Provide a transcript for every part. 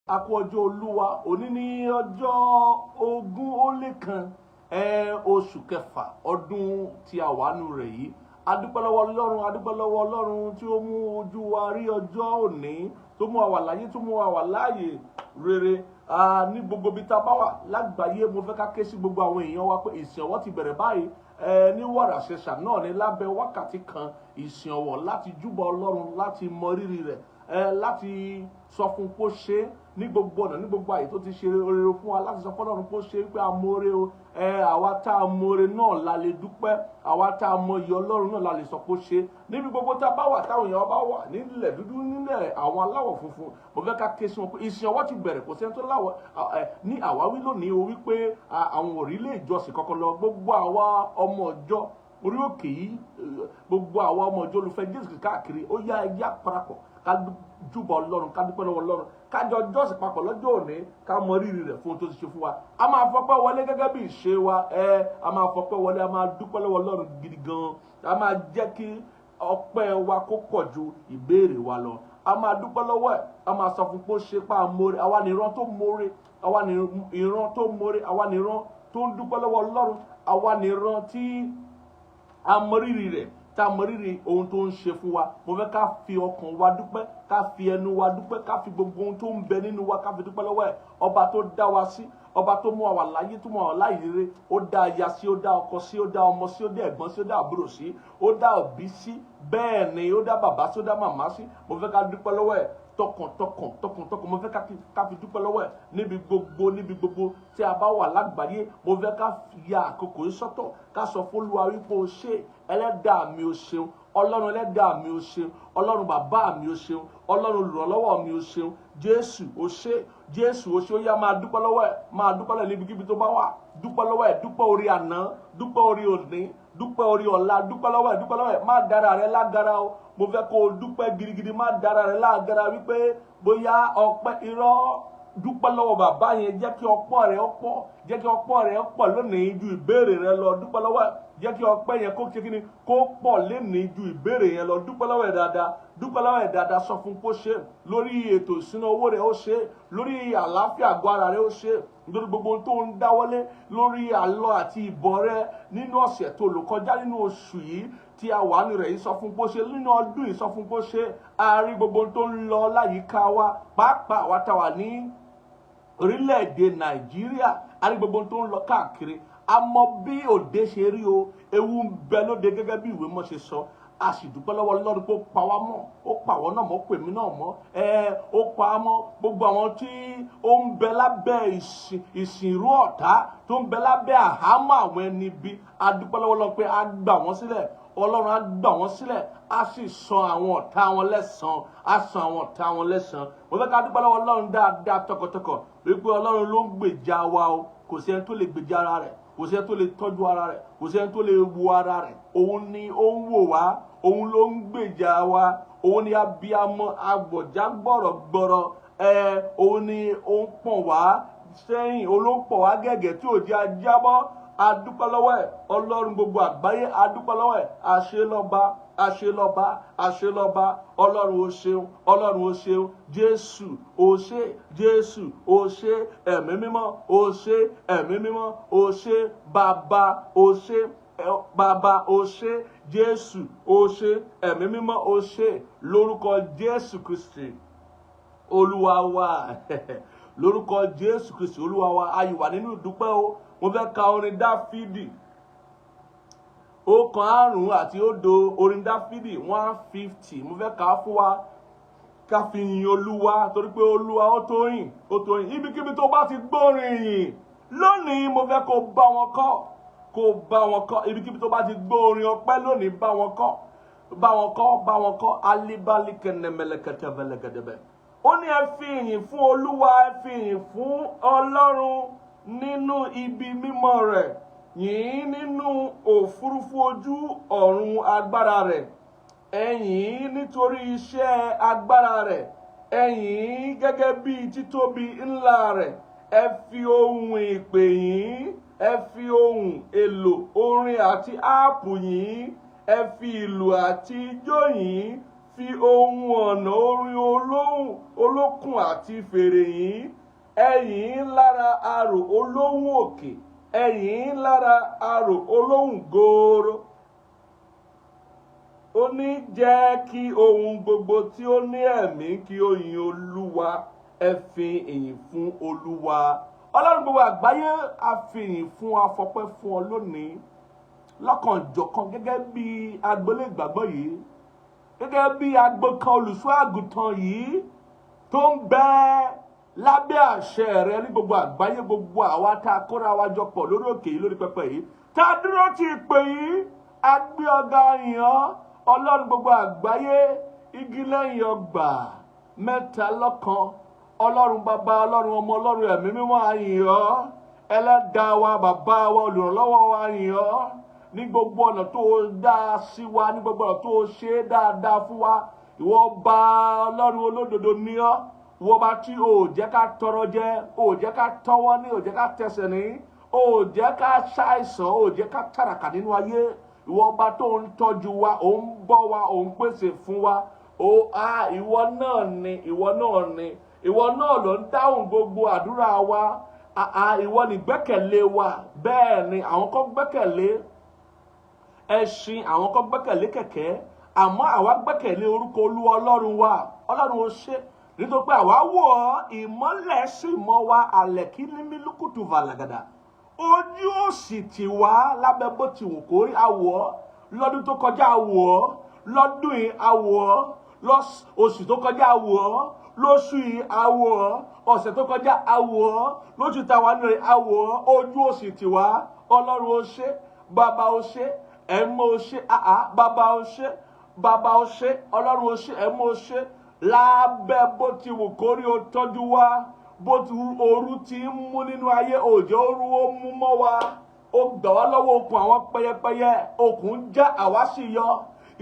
A kú ọjọ́ Olúwa. Òní ní ọjọ́ 21 oṣù kẹfà ọdún tí a wà nù rẹ̀ yìí. A dúpẹ́ lọ́wọ́ Ọlọ́run, a dúpẹ́ lọ́wọ́ Ọlọ́run tí ó mú ojú wa rí ọjọ́ òní, tó mú wa wà láyé, tó mú wa wà láàyè rere ní gbogbo ibi tá a bá wà lágbàáyé. Mo fẹ́ ká ké sí gbogbo àwọn èèyàn wa pé ìsìn ọ̀wọ̀ ti bẹ̀rẹ̀ báyìí ní wàrà ṣẹṣà náà ní lábẹ́ wákàtí kan, ìsìn ọ̀wọ̀ láti júbọ Ọlọ́run, láti mọ rírì rẹ̀, láti sọ fún kó ṣe é ní gbogbo ọ̀nà, ní gbogbo àyè tó ti ṣe rere fún wa, láti sọ fọlọ́run kó ṣe pé amóore o. Àwa tá a mọ̀ọ́re náà la lè dúpẹ́, àwa tá a mọ iyì Ọlọ́run náà la lè sọ kó ṣe níbi gbogbo tá a bá wà, táwọn èèyàn bá wà nílẹ̀ dúdú, nílẹ̀ àwọn aláwọ̀ funfun. Mo fẹ́ ká ké sí wọn pé ìsìn ọwọ́ ti bẹ̀rẹ̀. Kò sẹ́ni tó láwọ̀ ní àwáwí lónìí o wípé àwọn òrílẹ̀ ìjọsìn kankan lọ. Gbogbo àwa ọmọ ọjọ́ orí òkè yìí, gbogbo àwa ọmọ ọjọ́ olùfẹ́ Jésù káàkiri, ó yá, ẹyá parapọ̀ ká júbọ Ọlọ́run, ká dúpẹ́ lọ́wọ́ Ọlọ́run, ká jọ jọ́sìn papọ̀ lọ́jọ́ òní, ká mọ rírì rẹ̀ fún ohun tó ti ṣe fún wa. A máa fọpẹ́ wọlé gẹ́gẹ́ bí ìṣe wa. A máa fọpẹ́ wọlé, a máa dúpẹ́ lọ́wọ́ Ọlọ́run gidi gan. A máa jẹ́ kí ọpẹ́ wa kó pọ̀ ju ìbéèrè wa lọ. A máa dúpẹ́ lọ́wọ́ ẹ̀, a máa sọ fún pé ó ṣe pa amóore. Àwa ni ìran tó mórè, àwa ni ìran tó mórè, àwa ni ìran tó ń dúpẹ́ lọ́wọ́ Ọlọ́run, àwa ni ìran tí a mọ rírì rẹ̀, tá a mọ rírì ohun tó ń ṣe fún wa. Mo fẹ́ ká fi ọkàn wa dúpẹ́, ká fi ẹnu wa dúpẹ́, ká fi gbogbo ohun tó ń bẹ nínú wa, ká fi dúpẹ́ lọ́wọ́ ẹ̀, ọba tó dá wa sí, ọba tó mú wa láyé, tó mú wa láyé rere. Ó dá aya sí, ó dá ọkọ sí, ó dá ọmọ sí, ó dá ẹ̀gbọ́n sí, ó dá àbúrò sí, ó dá òbí sí, bẹ́ẹ̀ ni ó dá bàbá sí, ó dá màmá sí. Mo fẹ́ ká dúpẹ́ lọ́wọ́ ẹ̀ tọkàntọkàn, tọkàntọkàn. Mo fẹ́ ká fi dúpẹ́ lọ́wọ́ ẹ̀ níbi gbogbo, níbi gbogbo tí a bá wà lágbàáyé. Mo fẹ́ ká ya àkókò yìí sọ́tọ̀, ká sọ f'Olúwa wípé o ṣé, ẹlẹ́dàá mi, o ṣeun. Ọlọ́run ẹlẹ́dàá mi, o ṣeun. Ọlọ́run bàbá mi, o ṣeun. Ọlọ́run olùrànlọ́wọ́ mi, o ṣeun. Jésù, o ṣé. Jésù, o ṣé. Ó yá, máa dúpẹ́ lọ́wọ́ ẹ̀, máa dúpẹ́ lọ́wọ́ ẹ̀ níbikíbi tó bá wà. Dúpẹ́ lọ́wọ́ ẹ̀, dúpẹ́ orí àná, dúpẹ́ orí òní, dúpẹ́ orí ọ̀la. Dúpẹ́ lọ́wọ́ ẹ̀, dúpẹ́ lọ́wọ́ ẹ̀. Má dára rẹ lágara o. Mo fẹ́ kó o dúpẹ́ gidigidi. Má dára rẹ lágara wípé bóyá ọpẹ́ irọ́. Dúpẹ́ lọ́wọ́ bàbá yẹn. Jẹ́ kí ọpọ́ rẹ pọ̀, jẹ́ kí ọpọ́ rẹ pọ̀ lónìí ju ìbéèrè rẹ lọ. Dúpẹ́ lọ́wọ́ ẹ̀, jẹ́ kí ọpẹ́ yẹn kó ṣe kí ni, kó pọ̀ lénìí ju ìbéèrè yẹn lọ. Dúpẹ́ lọ́wọ́ ẹ̀ dáadáa, dúpẹ́ lọ́wọ́ ẹ̀ dáadáa. Sọ fún kó ṣe lórí ètò ìṣúná owó rẹ̀, ó ṣe lórí àlàáfíà àgọ́ ara rẹ̀, ó ṣe nítorí gbogbo ohun tó ń dáwọ́lé, lórí àlọ àti ìbọ̀ rẹ nínú ọ̀sẹ̀ tó lò kọjá, nínú oṣù yìí tí a wà nínú rẹ̀ yìí, sọ fún kó ṣe nínú ọdún yìí, sọ fún kó ṣe. A rí gbogbo ohun tó ń lọ láyìíká wa, pàápàá àwa tá wà ní orílẹ̀-èdè Nàìjíríà. A rí gbogbo ohun tó ń lọ káàkiri. A mọ bí òde ṣe rí o. Ewu ń bẹ lóde gẹ́gẹ́ bí ìwé mọ́ ṣe sọ. A sì dúpẹ́ lọ́wọ́ Ọlọ́run pé ó pa wá mọ́, ó pa àwọn náà mọ́, pèmí náà mọ́ ẹ, ó pa á mọ́. Gbogbo àwọn tí ó ń bẹ lábẹ́ ìsìnrú ọ̀tá, tó ń bẹ lábẹ́ àhámọ́ àwọn ẹni bí, a dúpẹ́ lọ́wọ́ Ọlọ́run pé a gbà wọ́n sílẹ̀. Ọlọ́run á gbà wọ́n sílẹ̀, á sì san àwọn ọ̀tá wọn lẹ́san, á san àwọn ọ̀tá wọn lẹ́san. Mo fẹ́ ká dúpẹ́ lọ́wọ́ Ọlọ́run dáadáa tọkàntọkàn wípé Ọlọ́run ló ń gbèjà wa o. Kò sí ẹni tó lè gbèjà ara rẹ̀, kò sí ẹni tó lè tọ́jú ara rẹ̀, kò sí ẹni tó lè wo ara rẹ̀. Òun ni ó ń wò wá, òun ló ń gbèjà wa, òun ni abiyamọ agbọ̀já gbọ̀rọ̀gbọ̀rọ̀ ẹ. Òun ni ó ń pọ̀n wá sẹ́yìn, òun ló ń pọ̀ wá gẹ̀gẹ̀ tí ò jẹ́ ajábọ́. Adúpẹ́ lọ́wọ́ ẹ̀, Ọlọ́run gbogbo àgbáyé. Adúpẹ́ lọ́wọ́ ẹ̀. Àṣelọ́ba, àṣelọ́ba, àṣelọ́ba. Ọlọ́run, ó ṣeun. Ọlọ́run, ó ṣeun. Jésù, ó ṣé. Jésù, ó ṣé. Ẹ̀mí mímọ́, ó ṣé. Ẹ̀mí mímọ́, ó ṣé. Bàbá, ó ṣé. Bàbá, ó ṣé. Jésù, ó ṣé. Ẹ̀mí mímọ́, ó ṣé. Lórúkọ Jésù Kristi Olúwa wa, lórúkọ Jésù Kristi Olúwa wa. Ayọ̀ wà nínú ìdúpẹ́ o. Mo fẹ́ ka orin Dáfídì 150, orin Dáfídì 150. Mo fẹ́ kà á fún wa, ká fi yin Olúwa, torí pé Olúwa ó tó yìn, ó tó yìn. Ibikíbi tó bá ti gbórin yìn lónìí, mo fẹ́ kó bá wọn kọ́, kó bá wọn kọ́. Ibikíbi tó bá ti gbórin ọpẹ́ lónìí, bá wọn kọ́, bá wọn kọ́, bá wọn kọ́. Alibali kẹnẹmẹlẹkẹtẹfẹlẹgẹdẹbẹ. Ó ní, "Ẹ fi ìyìn fún Olúwa, ẹ fi ìyìn fún Ọlọ́run nínú ibi mímọ́ rẹ̀. Yìn nínú òfurufú ojú ọ̀run agbára rẹ̀. Ẹ yìn nítorí iṣẹ́ agbára rẹ̀. Ẹ yìn gẹ́gẹ́ bí títóbi ńlá rẹ̀. Ẹ fi ohun ìpè yìn, ẹ fi ohun èlò orin àti áàpù yìn, ẹ fi ìlù àti ijó yìn." Fi ohun ọ̀nà orin olóhùn olókùn àti fèrè yìn. Ẹ yìn lára arò olóhùn òkè, ẹ yìn lára arò olóhùn gooro. Ó ní jẹ́ kí ohun gbogbo tí ó ní ẹ̀mí kí ó yin Olúwa. Ẹ fi ìyìn fún Olúwa. Ọlọ́run gbogbo àgbáyé, a fi ìyìn fún, afọpẹ́ fún ọ lónìí lọ́kànjọ̀kan, gẹ́gẹ́ bí agboolé ìgbàgbọ́ yìí, gẹ́gẹ́ bí agbo kan olùṣọ́ àgùntàn yìí tó ń bẹ lábẹ́ àṣẹ rẹ ní gbogbo àgbáyé. Gbogbo àwa tá a kóra wa jọ pọ̀ lórí òkè yìí, lórí pẹpẹ yìí, tá a dúró ti ìpè yìí, a gbé ọ̀gá yàn. Ọlọ́run gbogbo àgbáyé, igi lẹ́yìn ọgbà, mẹ́ta lọ́kan, Ọlọ́run Bàbá, Ọlọ́run Ọmọ, Ọlọ́run Ẹ̀mí Mímọ́, a yìn ọ́. Ẹlẹ́dàá wa, bàbá wa, olùrànlọ́wọ́ wa, a yìn ọ́ ní gbogbo ọ̀nà tó o dá sí wa, ní gbogbo ọ̀nà tó o ṣe é dáadáa fún wa. Ìwọ ọba Ọlọ́run olódodo ní ọ́. Ìwọ ọba tí o ò jẹ́ ká tọrọ jẹ, o ò jẹ́ ká tọwọ́ ní, o ò jẹ́ ká tẹsẹ̀ ní, o ò jẹ́ ká ṣàìsàn, o ò jẹ́ ká tàràkà nínú ayé. Ìwọ ọba tó ń tọ́jú wa, ò ń bọ́ wa, ò ń pèsè fún wa. O a ìwọ náà ni, ìwọ náà ni, ìwọ náà ló ń dáhùn gbogbo àdúrà wa. Àà, ìwọ ni gbẹ́kẹ̀lé wa. Bẹ́ẹ̀ ni, àwọn kan gbẹ́kẹ̀lé ẹṣin, àwọn kan gbẹ́kẹ̀lé kẹ̀kẹ́, àmọ́ àwa gbẹ́kẹ̀lé orúkọ Olúwa Ọlọ́run wa. Ọlọ́run, ó ṣe, nítorí pé àwa wò ọ́, ìmọ́lẹ̀ sì mọ́ wa. Àlẹ́ kí ní mílùkùtù vàlàgàdà, ojú ò sì tì wá lábẹ́ bó ti wù kó rí. Àwọ̀ ọ́ lọ́dún tó kọjá, àwọ̀ ọ́ lọ́dún yìí, àwọ̀ ọ́ oṣù tó kọjá, àwọ̀ ọ́ lóṣù yìí, àwọ̀ ọ́ ọ̀sẹ̀ tó kọjá, àwọ̀ ọ́ lóṣù táwa nínú rẹ̀, àwọ̀ ọ́, ojú ò sì tì wá. Ọlọ́run, ó ṣe. Bàbá, ó ṣe. Ẹ̀mọ́, ó ṣe. Àá, bàbá, ó ṣe. Bàbá, ó ṣe. Ọlọ́run, ó ṣe. Ẹ̀mọ́, ó ṣe. Lábẹ́ bó ti wù kó rí, ó tọ́jú wa. Bó ti ooru ti ń mú nínú ayé, òjò ooru ó mú mọ́ wa. Ó gbà wá lọ́wọ́ okùn àwọn pẹyẹpẹyẹ. Okùn já, àwa sì yọ.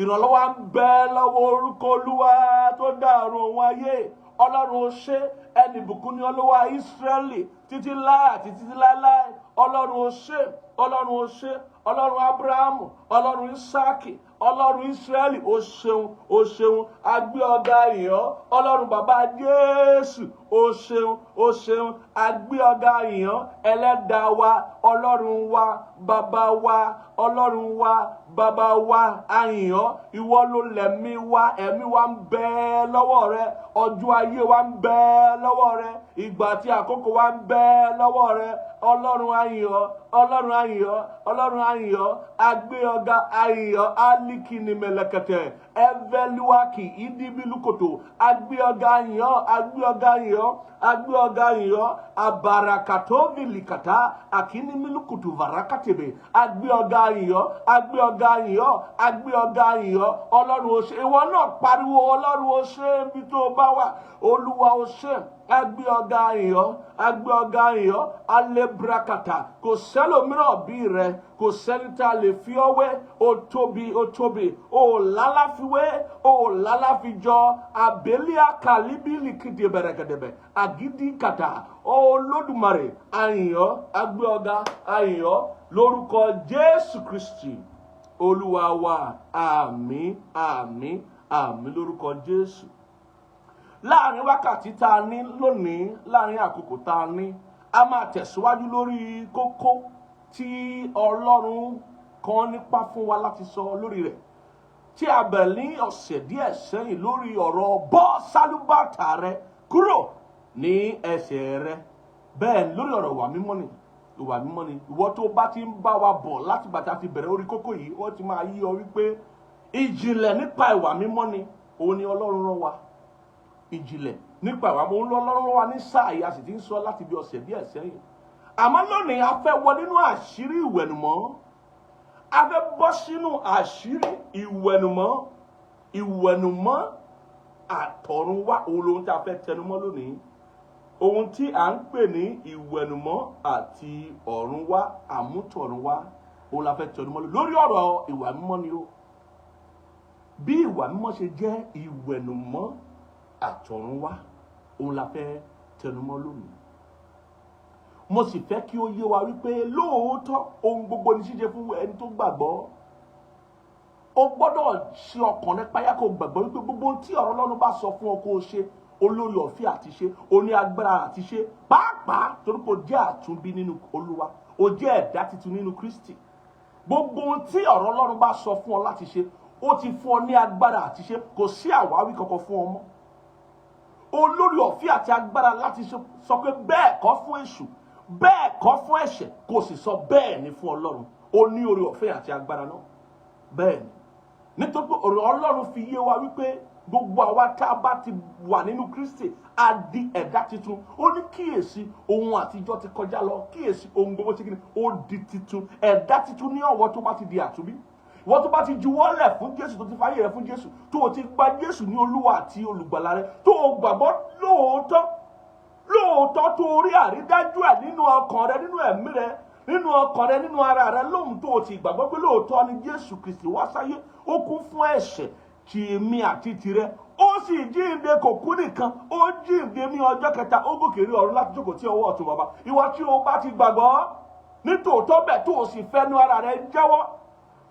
Ìrànlọ́wọ́ à ń bẹ lọ́wọ́ orúkọ Olúwa tó dá ọ̀run òun ayé. Ọlọ́run, ó ṣe. Ẹni ìbùkún ní Olúwa Ísírẹ́lì títí láé àti títí láéláé. Ọlọ́run, ó ṣe. Ọlọ́run, ó ṣe. Ọlọ́run Abrahamu, Ọlọ́run Isaki, Ọlọ́run Ísírẹ́lì, ó ṣeun, ó ṣeun. Agbé ọ̀gá ìyàn. Ọlọ́run bàbá Jésù, ó ṣeun, ó ṣeun. Agbé ọ̀gá ìyàn. Ẹlẹ́dàá wa, Ọlọ́run wa, bàbá wa, Ọlọ́run wa, bàbá wa, àyàn. Ìwọ ló lẹ̀mí wa. Ẹ̀mí wa ń bẹ lọ́wọ́ rẹ, ọjọ́ ayé wa ń bẹ lọ́wọ́ rẹ, ìgbà àti àkókò wa ń bẹ lọ́wọ́ rẹ. Ọlọ́run, àyàn. Ọlọ́run, àyàn. Ọlọ́run, àyàn. Agbé ọ̀gá, àyàn. Alikini mẹlẹkẹtẹ ẹvẹluwaki idibilukoto. Agbé ọ̀gá, àyàn. Agbé ọ̀gá, àyàn. Agbé ọ̀gá, àyàn. Abarakato vilikata akinimilukutu varakatebe. Agbé ọ̀gá, àyàn. Agbé ọ̀gá, àyàn. Agbé ọ̀gá, àyàn. Ọlọ́run, ó ṣe. Ìwọ náà pariwo, Ọlọ́run, ó ṣe, ibi tó o bá wà. Olúwa, ó ṣe. Agbé ọ̀gá, àyàn. Agbé ọ̀gá, àyàn. Alebrakata. Kò sẹ́lòmíràn bí rẹ, kò sẹ́ni tá a lè fi ọ́ wé. Ó tóbi, ó tóbi, ó lálàfiwé, ó lálàfijọ́. Àbẹ́líà kàlíbìlì kìdí bẹ̀rẹ̀kẹ̀dẹ̀bẹ̀ àgídí kàtà. Olódùmarè, àyàn. Agbé ọ̀gá, àyàn lórúkọ Jésù Kristi Olúwa wa. Àmín, àmín, àmín lórúkọ Jésù. Láàrin wákàtí tá a ní lónìí, láàrin àkókò tá a ní, a máa tẹ̀síwájú lórí kókó tí Ọlọ́run kan nípa fún wa láti sọ lórí rẹ̀ tí a bẹ̀rẹ̀ ní ọ̀sẹ̀ díẹ̀ sẹ́yìn, lórí ọ̀rọ̀ bọ́ sálúbàtà rẹ kúrò ní ẹsẹ̀ rẹ. Bẹ́ẹ̀, lórí ọ̀rọ̀ ìwà mímọ́ ni, ìwà mímọ́ ni. Ìwọ tó bá ti ń bá wa bọ̀ láti bàtà ti bẹ̀rẹ̀ orí kókó yìí, wọ́n ti máa yí ọ wípé ìjìnlẹ̀ nípa ìwà mímọ́ ni òun ni Ọlọ́run rán wa. Ìjìnlẹ̀ nípa ìwà mímọ́ Ọlọ́run rán wa ní sáà yìí, a sì ti ń sọ láti bí ọ̀sẹ̀ díẹ̀ sẹ́yìn. Àmọ́ lónìí, a fẹ́ wọ nínú àṣírí ìwẹ̀nùmọ́. A fẹ́ bọ́ sínú àṣírí ìwẹ̀nùmọ́. Ìwẹ̀nùmọ́ àtọ̀runwá, òun lohun tí a fẹ́ tẹnumọ́ lónìí. Ohun tí à ń pè ní ìwẹ̀nùmọ́ àti ọ̀runwá, àmútọ̀runwá, òun la fẹ́ tẹnumọ́ lónìí. Lórí ọ̀rọ̀ ìwà mímọ́ ni ó bí ìwà mímọ́ ṣe jẹ́ ìwẹ̀nùmọ́ àtọ̀runwá, òun la fẹ́ tẹnumọ́ lónìí. Mo sì fẹ́ kí ó yé wa wípé lóòótọ́, ohun gbogbo ní ṣíṣe fún ẹni tó gbàgbọ́. O gbọ́dọ̀ ṣe ọkàn rẹ páyà kó gbàgbọ́ wípé gbogbo ohun tí ọ̀rọ̀ Ọlọ́run bá sọ fún ọ kó o ṣe, olórí ọ̀fẹ́ àti ṣe, o ní agbára àti ṣe, pàápàá torí pé o jẹ́ àtúnbí nínú Olúwa, o jẹ́ ẹ̀dá tuntun nínú Kristi. Gbogbo ohun tí ọ̀rọ̀ Ọlọ́run bá sọ fún ọ láti ṣe, ó ti fún ọ ní agbára àti ṣe. Kò sí àwáwí kankan fún ọ mọ́. Olórí ọ̀fẹ́ àti agbára láti sọ pé bẹ́ẹ̀ kọ́ fún èṣù, bẹ́ẹ̀ kọ́ fún ẹ̀ṣẹ̀, kò sì sọ bẹ́ẹ̀ ni fún Ọlọ́run. Ó ní orí ọ̀fẹ́ àti agbára náà. Bẹ́ẹ̀ ni, nítorí pé ọ̀rọ̀ Ọlọ́run fi yé wa wípé gbogbo àwa tá a bá ti wà nínú Kristi, a di ẹ̀dá tuntun. Ó ní kíyèsí, ohun àtijọ́ ti kọjá lọ, kíyèsí, ohun gbogbo ti kíni, ó di titun. Ẹ̀dá tuntun ní ọ̀wọ́ tó bá ti di àtúnbí, ìwọ tó bá ti juwọ́lẹ̀ fún Jésù, tó ti fayé rẹ fún Jésù, tó o ti gba Jésù ní Olúwa àti Olùgbàlà rẹ, tó o gbàgbọ́ lóòótọ́ lóòótọ́, tó o rí àrídájú ẹ̀ nínú ọkàn rẹ, nínú ẹ̀mí rẹ, nínú ọkàn rẹ, nínú ara rẹ lóhùn, tó o ti gbàgbọ́ pé lóòótọ́ ni Jésù Kristi wá sáyé, ó kú fún ẹ̀ṣẹ̀ tèmi àti tìrẹ, ó sì jíǹde, kò kú nìkan, ó jíǹde ní ọjọ́ kẹta, ó gòkè rí ọ̀run láti jókòó tí ọwọ́ ọ̀tún Bàbá. Ìwọ tí o bá ti gbàgbọ́ nítòótọ́ bẹ́ẹ̀, tó o sì fẹ́nu ara rẹ jẹ́wọ́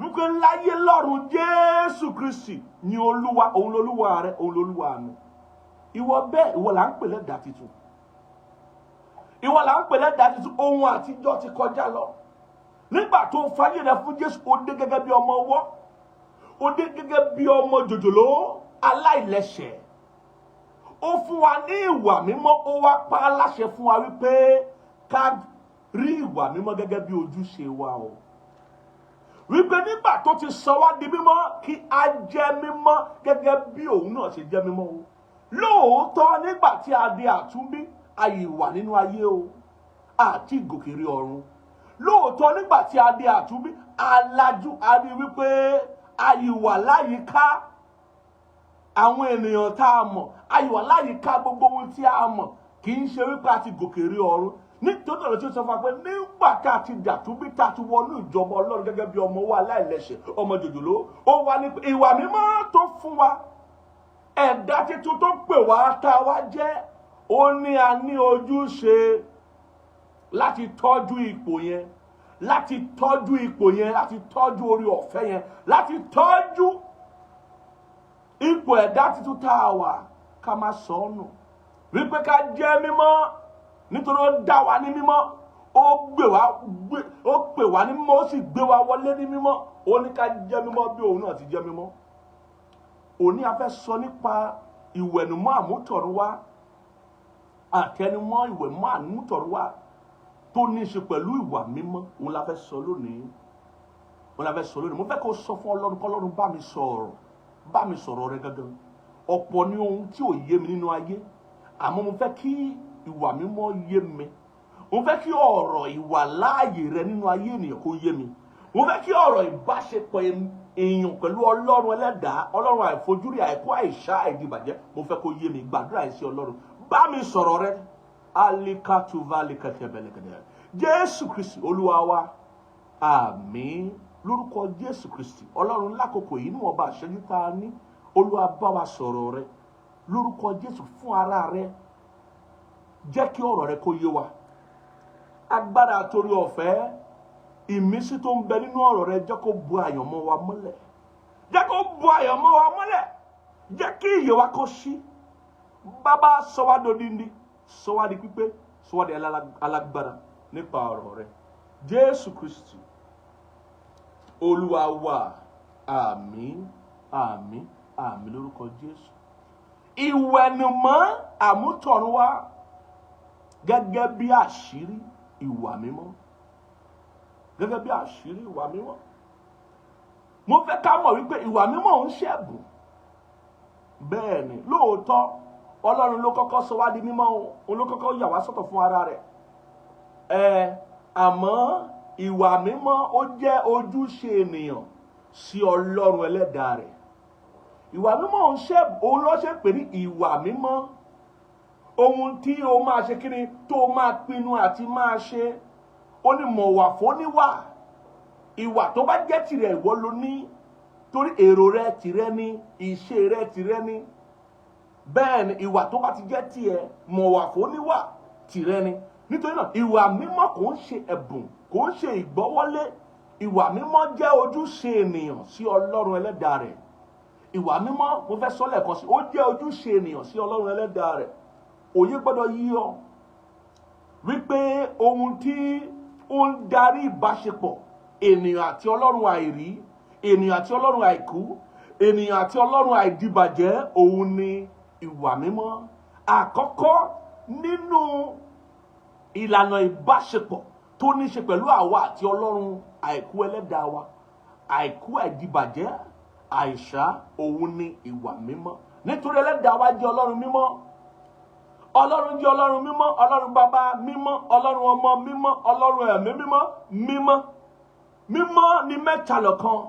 wípé láyé lọ́run Jésù Kristi ni Olúwa, òun lolúwa rẹ, òun lolúwa mi, ìwọ bẹ́ẹ̀, ìwọ là ń pè lẹ́dàá tuntun. Ìwọ là ń pè lẹ́dàá tuntun. Ohun àtijọ́ ti kọjá lọ. Nígbà tó fayé rẹ fún Jésù, ó dé gẹ́gẹ́ bí ọmọ ọwọ́, ó dé gẹ́gẹ́ bí ọmọ jòjòló aláìlẹ́ṣẹ̀. Ó fún wa ní ìwà mímọ́, ó wá pa á láṣẹ fún wa wípé ká rí ìwà mímọ́ gẹ́gẹ́ bí ojúṣe wa o, wípé nígbà tó ti sọ wá di mímọ́, kí a jẹ́ mímọ́ gẹ́gẹ́ bí òun náà ṣe jẹ́ mímọ́ o. Lóòótọ́, nígbà tí a di àtúnbí, ayé wà nínú ayé o, àti ìgòkèrè ọ̀run. Lóòótọ́, nígbà tí a di àtúnbí, alájú a rí wípé ayé wà láyìíká àwọn ènìyàn tá a mọ̀, ayé wà láyìíká gbogbo ohun tí a mọ̀. Kì í ṣe wípé a ti gòkèrè ọ̀run, nítorí ọ̀rọ̀ tí ó sọ fún wa pé nígbà tá a ti dàtúnbí, tá a ti wọnú ìjọba Ọlọ́run gẹ́gẹ́ bí ọmọ wa aláìlẹ́ṣẹ̀, ọmọ jòjòló, ó wà ní ìwà mímọ́ tó fún wa, ẹ̀dá tuntun tó pè wá tá a wá jẹ́, ó ní a ní ojúṣe láti tọ́jú ipò yẹn, láti tọ́jú ipò yẹn, láti tọ́jú orí ọ̀fẹ́ yẹn, láti tọ́jú ipò ẹ̀dá tuntun tá a wà, ká má sọ ọ́ nù, wípé ká jẹ́ mímọ́, nítorí ó dá wa ní mímọ́, ó gbé wa gbé, ó pè wá ní mímọ́, ó sì gbé wa wọlé ní mímọ́. Ó ní ká jẹ́ mímọ́ bí òun náà ti jẹ́ mímọ́. Òní, a fẹ́ sọ nípa ìwẹ̀nùmọ́ àmútọ̀runwá, àtẹnumọ́ ìwẹ̀nùmọ́ àmútọ̀runwá tó ní í ṣe pẹ̀lú ìwà mímọ́. Òun la fẹ́ sọ lónìí, òun la fẹ́ sọ lónìí. Mo fẹ́ kó sọ fún Ọlọ́run, kọ́ Ọlọ́run bá mi sọ̀rọ̀, bá mi sọ̀rọ̀ rẹ gangan. Ọ̀pọ̀ ní ohun tí ò yé mi nínú ayé, àmọ́ mo fẹ́ kí ìwà mímọ́ yé mi. Mo fẹ́ kí ọ̀rọ̀ ìwà láàyè rẹ nínú ayé ènìyàn kó yé mi. Mo fẹ́ kí ọ̀rọ̀ ìbáṣepọ̀ èèyàn pẹ̀lú Ọlọ́run ẹlẹ́dàá, Ọlọ́run àìfojúrí, àìkú, àìsá, àìdìbàjẹ́, mo fẹ́ kó yé mi. Gbàdúrà yìí sí Ọlọ́run: bá mi sọ̀rọ̀ rẹ. Alikatuvalikatẹbẹlẹkẹdẹ. Jésù Kristi Olúwa wa, àmín. Lórúkọ Jésù Kristi. Ọlọ́run, lákòókò yìí, níwọ̀nba àṣẹjú tá a ní, Olúwa, bá wa sọ̀rọ̀ rẹ lórúkọ Jésù. Fún ara rẹ, jẹ́ kí ọ̀rọ̀ rẹ kó yé wa. Agbára àtòrí ọ̀fẹ́, ìmísí tó ń bẹ nínú ọ̀rọ̀ rẹ, jẹ́ kó bu àyànmọ́ wa mọ́lẹ̀, jẹ́ kó bu àyànmọ́ wa mọ́lẹ̀, jẹ́ kí ìyè wa kó ṣí. Bàbá, sọ wá dodindi, sọ wá di pípé, sọ wá di alágbára nípa ọ̀rọ̀ rẹ. Jésù Kristi Olúwa wa, àmín, àmín, àmín lórúkọ Jésù. Ìwẹ̀nùmọ́ àmútọ̀runwá gẹ́gẹ́ bí àṣírí ìwà mímọ́, gẹ́gẹ́ bí àṣírí ìwà mímọ́. Mo fẹ́ ká mọ̀ wípé ìwà mímọ́ ń ṣẹ̀bùn. Bẹ́ẹ̀ ni, lóòótọ́, Ọlọ́run ló kọ́kọ́ sọ wá di mímọ́, òun ló kọ́kọ́ yà wá sọ́tọ̀ fún ara rẹ̀ ẹ. Àmọ́ ìwà mímọ́, ó jẹ́ ojúṣe ènìyàn sí Ọlọ́run ẹlẹ́dàá rẹ̀. Ìwà mímọ́ ń ṣe, òun ló ṣe pè ní ìwà mímọ́, ohun tí o máa ṣe kí ni, tó o máa pinnu àti máa ṣe. Ó ní mọ̀wà fóníwà. Ìwà tó bá jẹ́ tìrẹ, ìwọ ló ní, torí èrò rẹ tìrẹ ní, ìṣe rẹ tìrẹ ní. Bẹ́ẹ̀ ni, ìwà tó bá ti jẹ́ tiẹ̀, mọ̀wà fóníwà, tìrẹ ni. Nítorí náà, ìwà mímọ́ kò ń ṣe ẹ̀bùn, kò ń ṣe ìgbọ́wọ́lé. Ìwà mímọ́ jẹ́ ojúṣe ènìyàn sí Ọlọ́run ẹlẹ́dàá rẹ̀. Ìwà mímọ́, mo fẹ́ sọ lẹ́ẹ̀kan sí, ó jẹ́ ojúṣe ènìyàn sí Ọlọ́run ẹlẹ́dàá rẹ̀. Òye gbọ́dọ̀ yí ọ wípé ohun tí ó ń darí ìbáṣepọ̀ ènìyàn àti Ọlọ́run àìrí, ènìyàn àti Ọlọ́run àìkú, ènìyàn àti Ọlọ́run àìdìbàjẹ́, òun ni ìwà mímọ́. Àkọ́kọ́ nínú ìlànà ìbáṣepọ̀ tó ní ṣe pẹ̀lú àwa àti Ọlọ́run àìkú ẹlẹ́dàá wa, àìkú, àìdìbàjẹ́, àìṣá, òun ni ìwà mímọ́. Nítorí ẹlẹ́dàá wa jẹ́ Ọlọ́run mímọ́. Ọlọ́run jẹ́ Ọlọ́run mímọ́. Ọlọ́run Bàbá mímọ́, Ọlọ́run Ọmọ mímọ́, Ọlọ́run Ẹ̀mí mímọ́. Mímọ́ mímọ́ ní mẹ́ta lọ́kan.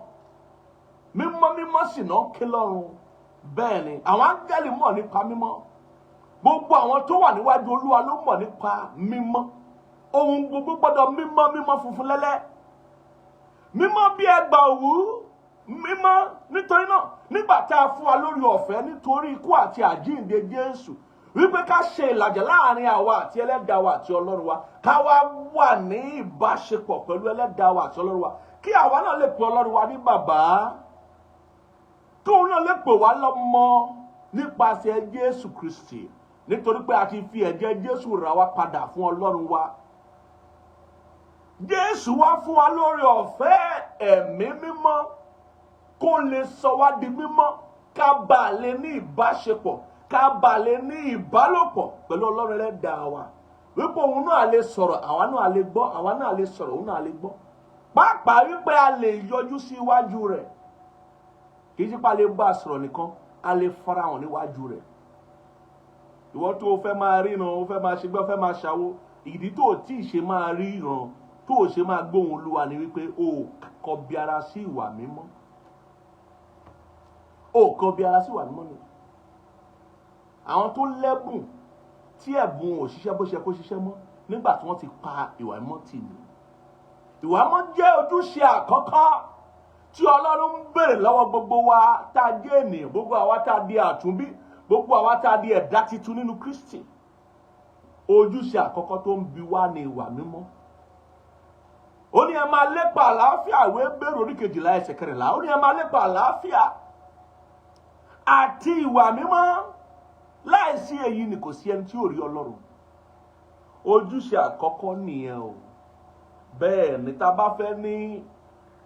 Mímọ́ mímọ́ sì náà ké lọ́run. Bẹ́ẹ̀ ni àwọn áńgẹ́lì mọ̀ nípa mímọ́. Gbogbo àwọn tó wà níwájú Olúwa ló mọ̀ nípa mímọ́. Ohun gbogbo gbọ́dọ̀ mímọ́ mímọ́, funfun lẹ́lẹ́, mímọ́ bí ẹgbà òwú, mímọ́. Nítorí náà, nígbà tá a fún wa lórí ọ̀fẹ́ nítorí ikú àti àjíǹde Jésù wípé ká ṣe ìlàjà láàrin àwa àti ẹlẹ́dàá wa àti Ọlọ́run wa, ká wá wà ní ìbáṣepọ̀ pẹ̀lú ẹlẹ́dàá wa àti Ọlọ́run wa, kí àwa náà lè pe Ọlọ́run wa ní bàbá, tóun náà lè pè wá lọ́mọ nípasẹ̀ Jésù Kristi, nítorí pé a ti fi ẹ̀jẹ̀ Jésù rà wá padà fún Ọlọ́run wa. Jésù wá fún wa lórí ọ̀fẹ́ Ẹ̀mí Mímọ́ kó lè sọ wá di mímọ́, ká bàa lè ní ìbáṣepọ̀, ká bàa lè ní ìbálòpọ̀ pẹ̀lú Ọlọ́run ẹlẹ́dàá wa, wípé òun náà lè sọ̀rọ̀, àwa náà lè gbọ́, àwa náà lè sọ̀rọ̀, òun náà lè gbọ́, pàápàá wípé a lè yọjú sí iwájú rẹ̀. Kì í ṣe pé a lè bá a sọ̀rọ̀ nìkan, a lè farahàn níwájú rẹ̀. Ìwọ tó o fẹ́ máa ríran, o fẹ́ máa ṣe gbẹ́, o fẹ́ máa ṣàwo, ìdí tó o tí ì ṣe máa ríran, tó o ṣe máa gbóhùn Olúwa ni wípé o ò kọbi ara sí ìwà mímọ́. O ò kọbi ara sí ìwà mímọ́ ni. Àwọn tó lẹ́bùn tí ẹ̀bùn ò ṣiṣẹ́ bó ṣe kó ṣiṣẹ́ mọ́ nígbà tí wọ́n ti pa ìwà mímọ́ tì ní. Ìwà mímọ́ jẹ́ ojúṣe àkọ́kọ́ tí Ọlọ́run ń béèrè lọ́wọ́ gbogbo wa tá a jẹ́ ènìyàn, gbogbo àwa tá a di àtúnbí, gbogbo àwa tá a di ẹ̀dá titun nínú Kristi. Ojúṣe àkọ́kọ́ tó ń bi wá ní ìwà mímọ́. Ó ní ẹ máa lépa àlàáfíà. Ìwé Hébérù orí 12 ẹsẹ̀ 14, ó ní ẹ máa lépa àlàáfíà àti ìwà mímọ́, láìsí èyí ni kò sí ẹni tí ò rí Ọlọ́run. Ojúṣe àkọ́kọ́ nìyẹn o. Bẹ́ẹ̀ ni, tá a bá fẹ́ ní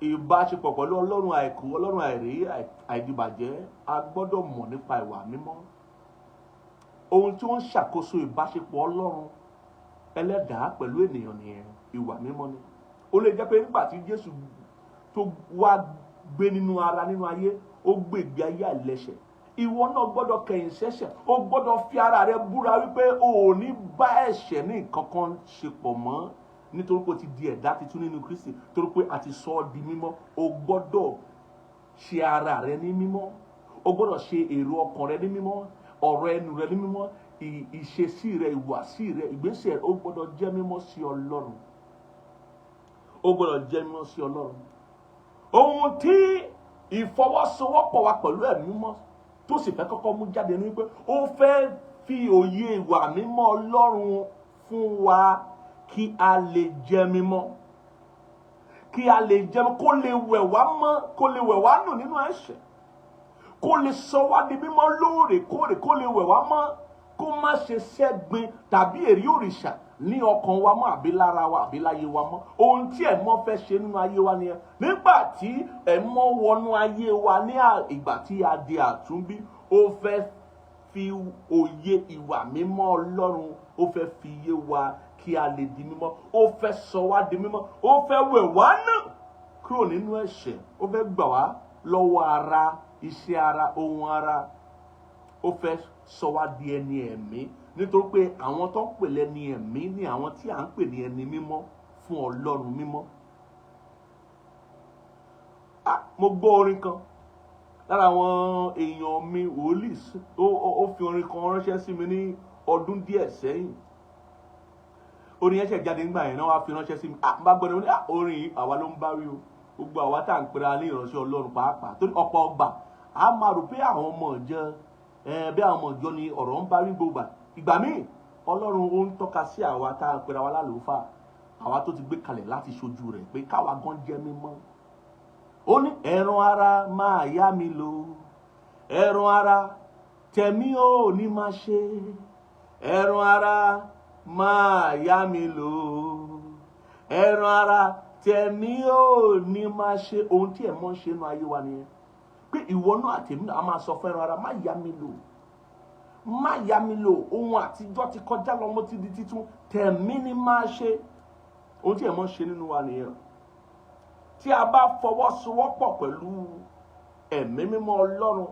ìbáṣepọ̀ pẹ̀lú Ọlọ́run àìkú, Ọlọ́run àìrí, àìdìbàjẹ́, a gbọ́dọ̀ mọ̀ nípa ìwà mímọ́. Ohun tí ó ń ṣàkóso ìbáṣepọ̀ Ọlọ́run ẹlẹ́dàá pẹ̀lú ènìyàn nìyẹn, ìwà mímọ́ ni. Ó lè jẹ́ pé nígbà tí Jésù tó wá gbé nínú ara nínú ayé, ó gbé ìgbé ayé àìlẹ́ṣẹ̀. Ìwọ náà gbọ́dọ̀ kẹ̀yìn sẹ́ṣẹ̀. Ó gbọ́dọ̀ fi ara rẹ búra wípé o ò ní bá ẹ̀ṣẹ̀ ní nǹkan kan ṣe pọ̀ mọ́, nítorí pé o ti di ẹ̀dá tuntun nínú Kristi, torí pé a ti sọ ọ́ di mímọ́. O gbọ́dọ̀ ṣe ara rẹ ní mímọ́, o gbọ́dọ̀ ṣe èrò ọkàn rẹ ní mímọ́, ọ̀rọ̀ ẹnu rẹ ní mímọ́, ìṣesí rẹ, ìhùwàsí rẹ, ìgbésẹ̀ rẹ, ó gbọ́dọ̀ jẹ́ mímọ́ sí Ọlọ́run. Ó gbọ́dọ̀ jẹ́ mímọ́ sí Ọlọ́run. Ohun tí ìfọwọ́sowọ́pọ̀ wa pẹ̀lú Ẹ̀mí Mímọ́ tó sì fẹ́ kọ́kọ́ mú jáde ní wípé ó fẹ́ fi òye ìwà mímọ́ Ọlọ́run fún wa, kí a lè jẹ́ mímọ́, kí a lè jẹ́ mímọ́, kó lè wẹ̀ wá mọ́, kó lè wẹ̀ wá nù nínú ẹ̀ṣẹ̀, kó lè sọ wá di mímọ́ lóòrèkóòrè, kó lè wẹ̀ wá mọ́, kó má ṣe ṣẹ́gbin tàbí èrè òrìṣà ní ọkàn wa mọ́, àbí lára wa, àbí láyé wa mọ́. Ohun tí Ẹ̀mọ́ fẹ́ ṣe nínú ayé wa nìyẹn. Nígbà tí Ẹ̀mọ́ wọnú ayé wa ní ìgbà tí a di àtúnbí, ó fẹ́ fi òye ìwà mímọ́ Ọlọ́run, ó fẹ́ fi yé wa kí a lè di mímọ́. Ó fẹ́ sọ wá di mímọ́, ó fẹ́ wẹ̀ wá náà kúrò nínú ẹ̀ṣẹ̀, ó fẹ́ gbà wá lọ́wọ́ ara, iṣẹ́ ara, ohun ara. Ó fẹ́ sọ wá di ẹni ẹ̀mí, nítorí pé àwọn tó ń pè lẹ́ni ẹ̀mí ni àwọn tí à ń pè ní ẹni mímọ́ fún Ọlọ́run mímọ́. Ah, mo gbọ́ orin kan lára àwọn èèyàn mi, wòlíì, ó fi orin kan ránṣẹ́ sí mi ní ọdún díẹ̀ sẹ́yìn. Orin yẹn ṣẹ̀ jáde nígbà yẹn náà, wá fi ránṣẹ́ sí mi. Ah, bá gbọ́dọ̀ ní, ah, orin yìí, àwa ló ń bá wí o, gbogbo àwa tá à ń pera ní ìránṣẹ́ Ọlọ́run pàápàá, torí ọ̀pọ̀ ọgbà a máa rò pé àwọn ọmọ ìjọ ẹ, bí àwọn ọmọ ìjọ ni ọ̀rọ̀ ń bá wí. Gbogbo ìgbà míì, Ọlọ́run ó ń tọ́ka sí àwa tá à ń pera wa lálùfáà. Àwa tó ti gbé kalẹ̀ láti ṣojú rẹ̀ pé káwa gan jẹ́ mímọ́. Ó ní ẹran ara máa yá mi lò, ẹran ara tẹ̀mí ò ní máa ṣe, ẹran ara máa yá mi lò, ẹran ara tẹ̀mí ò ní máa ṣe. Ohun tí ẹ̀ mọ́ ṣe nínú ayé wa nìyẹn, pé ìwọ náà àtẹ̀mí náà a máa sọ fún ẹran ara, má yá mi lò, má yá mi lò, ohun àtijọ́ ti kọjá lọ, mo ti di títún, tẹ̀mí ni máa ṣe. Ohun tí ẹ̀ mọ́ ṣe nínú wa nìyẹn. Tí a bá fọwọ́sowọ́pọ̀ pẹ̀lú ẹ̀mí mímọ́ Ọlọ́run,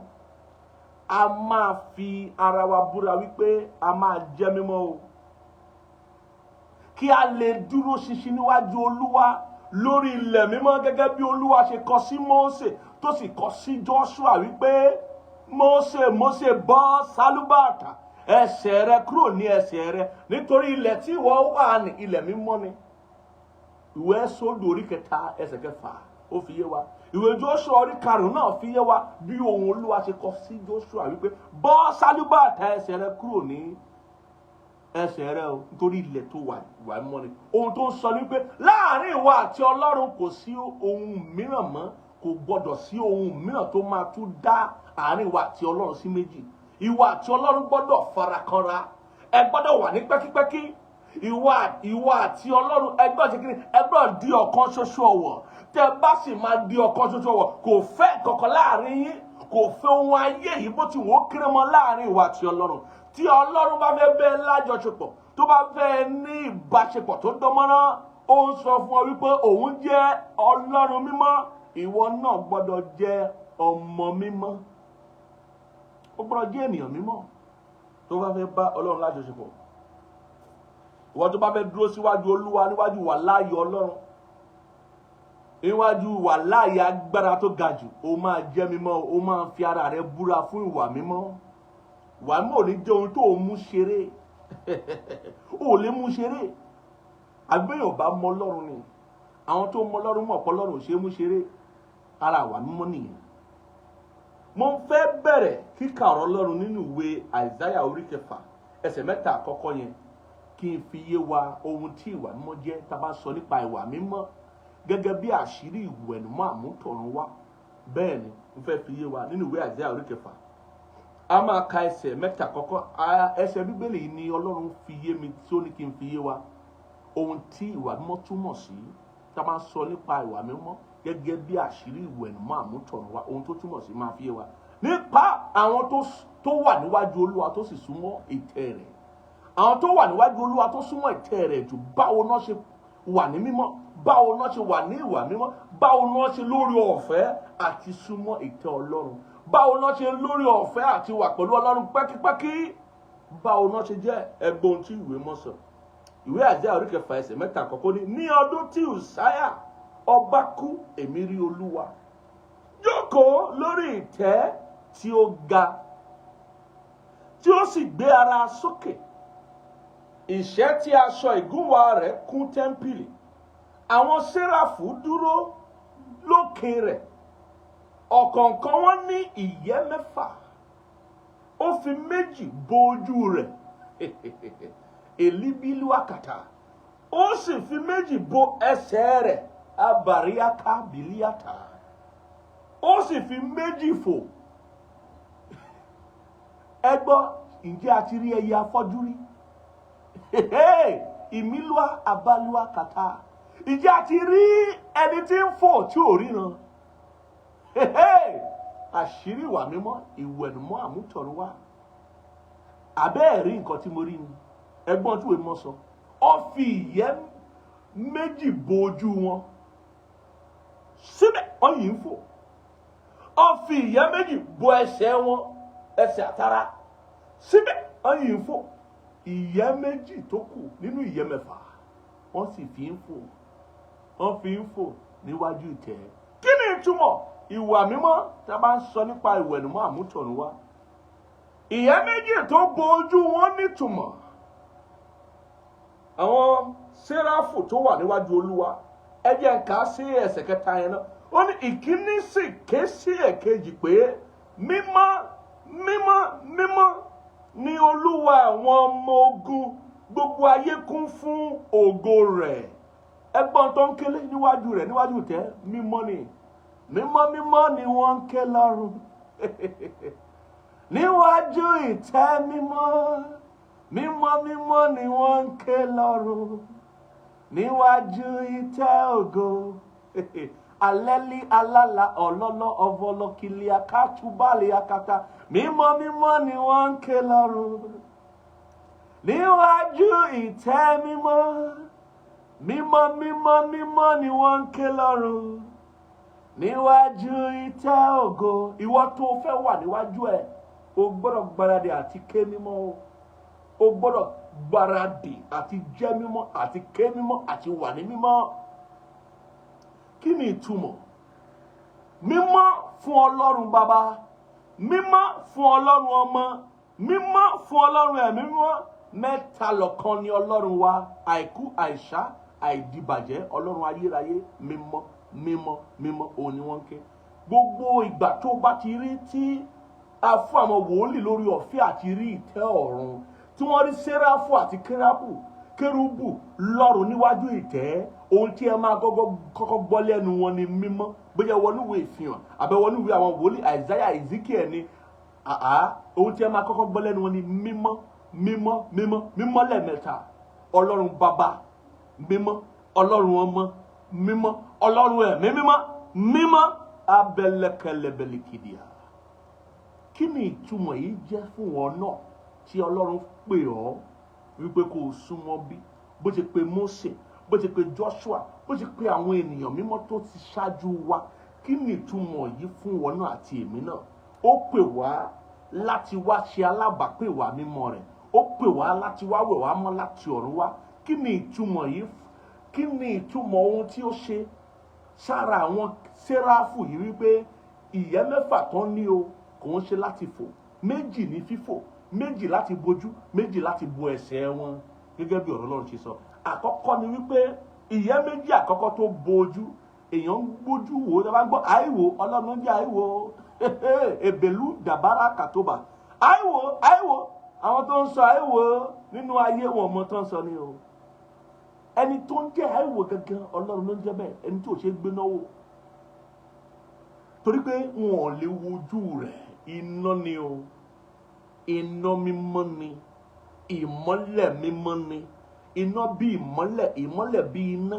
a máa fi ara wa búra wípé a máa jẹ́ mímọ́ o, kí a lè dúró ṣinṣin níwájú Olúwa lórí ilẹ̀ mímọ́, gẹ́gẹ́ bí Olúwa ṣe kọ sí Mósè tó sì kọ sí Joshua wípé Mósè, Mósè, bọ́ sálúbàtà ẹsẹ̀ rẹ kúrò ní ẹsẹ̀ rẹ, nítorí ilẹ̀ tí ìwọ wà ní ilẹ̀ mímọ́ ni. Ìwé Ẹ́sódù orí 3 ẹsẹ̀ 6 ó fi yé wa. Ìwé Joshua orí 5 náà fi yé wa bí ohun Olúwa ṣe kọ sí Joshua wípé bọ́ sálúbàtà ẹsẹ̀ rẹ kúrò ní ẹsẹ̀ rẹ o, nítorí ilẹ̀ tó wà wà mọ́ ni. Ohun tó ń sọ ni pé láàrin ìwọ àti Ọlọ́run kò sí ohun mìíràn mọ́, kò gbọdọ̀ sí ohun mìíràn tó máa tún dá àárín ìwọ àti Ọlọ́run sí méjì. Ìwọ àti Ọlọ́run gbọdọ̀ farakanra, ẹ gbọdọ̀ wà ní pẹ́kípẹ́kí. Ìwọ àti Ọlọ́run ẹ gbọ́dọ̀ ṣe kíni? Ẹ gbọ́dọ̀ di ọ̀kan ṣoṣo ọ̀wọ̀. Tẹ́ bá sì máa di ọ̀kan ṣoṣo ọ̀wọ̀, kò fẹ́ kankan láàrin yín, kò fẹ́ ohun ayé yìí bó ti wò ó kéré mọ́ láàrin ìwọ àti Ọlọ́run. Tí Ọlọ́run bá fẹ́ bẹ́ẹ̀ lájọṣepọ̀, tó bá fẹ́ ní ìbáṣepọ̀ tó dánmọ́rán, ó ń sọ fún ọ wípé òun jẹ́ Ọlọ́run mímọ́, ìwọ náà gbọ́dọ̀ jẹ́ ọmọ mímọ́, ó gbọ́dọ̀ jẹ́ ènìyàn mímọ́ tó bá fẹ́ bá Ọlọ́run lájọṣepọ̀. Ìwọ tó bá fẹ́ dúró síwájú Olúwa, níwájú wà láàyè Ọlọ́run, níwájú wà láàyè agbára tó ga jù, ó máa jẹ́ mímọ́, ó máa fi ara rẹ búra fún ìwà mímọ́. Ìwà mímọ́ ò ní jẹ́ ohun tó o mú ṣeré, o ò lè mú ṣeré. Àgbẹ̀yàn bá mọ Ọlọ́run ni, àwọn tó mọ Ọlọ́run mọ̀ pé Ọlọ́run ò ṣe é mú ṣeré. Ara ìwà mímọ́ nìyẹn. Mo fẹ́ bẹ̀rẹ̀ kíkà ọ̀rọ̀ Ọlọ́run nínú ìwé Àìsáyà orí 6 ẹsẹ̀ 3 àkọ́kọ́ yẹn, kí n fi yé wa ohun tí ìwà mímọ́ jẹ́. Tá a bá sọ nípa ìwà mímọ́ gẹ́gẹ́ bí àṣírí ìwẹ̀nùmọ́ àmútọ̀run wá, bẹ́ẹ̀ ni mo fẹ́ fi yé wa nínú ìwé Àìsáyà orí 6. A máa ka ẹsẹ̀ 3 àkọ́kọ́. Ẹsẹ̀ Bíbélì yìí ni Ọlọ́run fi yé mi tí ó ní kí n fi yé wa ohun tí ìwà mímọ́ túmọ̀ sí. Tá a bá sọ nípa ìwà mímọ́ gẹ́gẹ́ bí àṣírí ìwẹ̀nùmọ́ àmútọ̀run wá, ohun tó túmọ̀ sí máa fi yé wa nípa àwọn tó wà níwájú Olúwa tó sì súnmọ́ ìtẹ́ rẹ̀. Àwọn tó wà níwájú Olúwa tó súnmọ́ ìtẹ́ rẹ̀ jù, báwo náà ṣe wà ní mímọ́, báwo náà ṣe wà ní ìwà mímọ́, báwo náà ṣe lórí ọ̀fẹ́ àti súnmọ́ ìtẹ́ Ọlọ́run, báwo náà ṣe lórí ọ̀fẹ́ àti wà pẹ̀lú Ọlọ́run pẹ́kípẹ́kí, báwo náà ṣe jẹ́. Ẹgbọ́n tí ìwé mọ́ sọ. Ìwé Àìsáyà orí 6 ẹsẹ̀ 3 àkọ́kọ́ ní, ní ọdún tí Ùsáyà ọba kú, èmi rí Olúwa jókòó lórí ìtẹ́ tí ó ga, tí ó sì gbé ara sókè. Ìṣẹ́ tí aṣọ ìgúnwà rẹ̀ kún tẹ́ḿpìlì. Àwọn séráfù dúró lókè rẹ̀, ọ̀kọ̀ọ̀kan wọn ní ìyẹ́ 6. Ó fi 2 bo ojú rẹ̀, èlíbílúàkàtà, ó sì fi 2 bo ẹsẹ̀ rẹ̀, abàríàká bìlíàtà, ó sì fi 2 fò. Ẹ gbọ́, ǹjẹ́ a ti rí ẹyẹ afọ́jú rí? Ìmílúà abálúà kàtà. Ǹjẹ́ a ti rí ẹni tí ń fò tí ò ríran? Àṣírí ìwà mímọ́, ìwẹ̀nùmọ́ àmútọ̀run wá. Àbẹ́ ẹ̀ rí nǹkan tí mo rí ni. Ẹgbọ́n tí ìwé mọ́ sọ. Ó fi ìyẹ́ 2 bo ojú wọn, síbẹ̀ wọ́n yìí ń fò. Ó fi ìyẹ́ 2 bo ẹsẹ̀ wọn, ẹsẹ̀ àtara, síbẹ̀ wọ́n yìí ń fò. Ìyẹ́ 2 tó kù nínú ìyẹ́ 6, wọ́n sì fi ń fò. Wọ́n fi ń fò níwájú ìtẹ́. Kí ni ìtumọ̀ ìwà mímọ́ tí a bá ń sọ nípa ìwẹ̀nùmọ́ àmútọ̀run wá? Ìyẹ́ 2 tó bo ojú wọn nítumọ̀. Àwọn séráfù tó wà níwájú Olúwa, ẹ jẹ́ n kà á sí ẹsẹ̀ 3 yẹn náà. Ó ní ìkíní sì ké sí èkejì pé mímọ́, mímọ́, mímọ́ ni Olúwa àwọn ọmọ ogun, gbogbo ayé kún fún ògo rẹ̀. Ẹgbọ́n tó ń kélé níwájú rẹ̀, níwájú ìtẹ́, mímọ́ ni, mímọ́, mímọ́ ni wọ́n ń ké lọ́run níwájú ìtẹ́ mímọ́. Mímọ́, mímọ́ ni wọ́n ń ké lọ́run níwájú ìtẹ́ ògo. Alẹ́lí alálà ọ̀lọ́lọ́ ọ̀vọ́lọ́kìlì akátúbálẹ̀ akata. Mímọ́, mímọ́ ni wọ́n ń ké lọ́run níwájú ìtẹ́ mímọ́. Mímọ́, mímọ́, mímọ́ ni wọ́n ń ké lọ́run níwájú ìtẹ́ ògo. Ìwọ tó fẹ́ wà níwájú ẹ̀, o gbọ́dọ̀ gbáradì àti ké mímọ́ o. O gbọ́dọ̀ gbáradì àti jẹ́ mímọ́ àti ké mímọ́ àti wà ní mímọ́. Kí ni ìtumọ̀ mímọ́ fún Ọlọ́run Bàbá, mímọ́ fún Ọlọ́run Ọmọ, mímọ́ fún Ọlọ́run Ẹ̀mí Mímọ́? Mẹ́ta lọ̀kan ni Ọlọ́run wa, àìkú, àìsá, àìdìbàjẹ́, Ọlọ́run ayérayé. Mímọ́, mímọ́, mímọ́, òun ni wọ́n ń ké. Gbogbo ìgbà tó bá ti rí tí a fún àwọn wòlíì lórí ọ̀fẹ́ àti rí ìtẹ́ ọ̀run, tí wọ́n rí séráfù àti kérúbù lọ́run níwájú ìtẹ́, ohun tí ẹ máa kọ́kọ́ kọ́kọ́ gbọ́ lẹ́nu wọn ni mímọ́. Bóyá wọnú ìwé Ìfihàn àbẹ̀ wọnú ìwé àwọn wòlíì, Àìsáyà, Ezekiel ni àá, ohun tí ẹ máa kọ́kọ́ gbọ́ lẹ́nu wọn ni mímọ́, mímọ́, mímọ́, mímọ́ lẹ́ẹ̀mẹ́ta. Ọlọ́run Bàbá mímọ́, Ọlọ́run Ọmọ mímọ́, Ọlọ́run Ẹ̀mí Mímọ́ mímọ́. Abẹ́lẹ́kẹlẹ́bẹ̀lẹ́kìdìá. Kí ni ìtumọ̀ yìí jẹ́ fún wọn náà tí Ọlọ́run pè ọ́ wípé kó o súnmọ́ bí bó ṣe pe Mósè, bó ṣe pe Joshua, bó ṣe pe àwọn ènìyàn mímọ́ tó ti ṣáájú wa? Kí ni ìtumọ̀ yìí fún wọn náà àti èmi náà? Ó pè wá láti wá ṣe alábàápè wá mímọ́ rẹ̀. Ó pè wá láti wá wẹ̀ wá mọ́ láti ọ̀run wá. Kí ni ìtumọ̀ yìí? Kí ni ìtumọ̀ ohun tí ó ṣe sára àwọn séráfù yìí wípé ìyẹ́ mẹ́fà tán ní o, kò ń ṣe láti fò, méjì ní fífò, méjì láti bojú, méjì láti bo ẹsẹ̀ wọn, gẹ́gẹ́ bí ọ̀rọ̀ Ọlọ́run ṣe sọ? Àkọ́kọ́ ni wípé ìyẹ́ méjì àkọ́kọ́ tó bojú, èèyàn ń gbójú wò ó. Tá a bá ń gbọ́ àìwò, Ọlọ́run ń jẹ́ àìwò. Èbèlú dàbára kàtóbà, àìwò, àìwò. Àwọn tó ń sọ àìwò nínú ayé wọn mọ tó ń sọ ni o. Ẹni tó ń jẹ́ àìwò gangan, Ọlọ́run ló ń jẹ́ bẹ́ẹ̀, ẹni tí ò ṣe é gbéná wò, torí pé wọn ò lè wojú rẹ̀. Iná ni o, iná mímọ́ ni, ìmọ́lẹ̀ mímọ́ ni. Iná bí ìmọ́lẹ̀, ìmọ́lẹ̀ bí iná,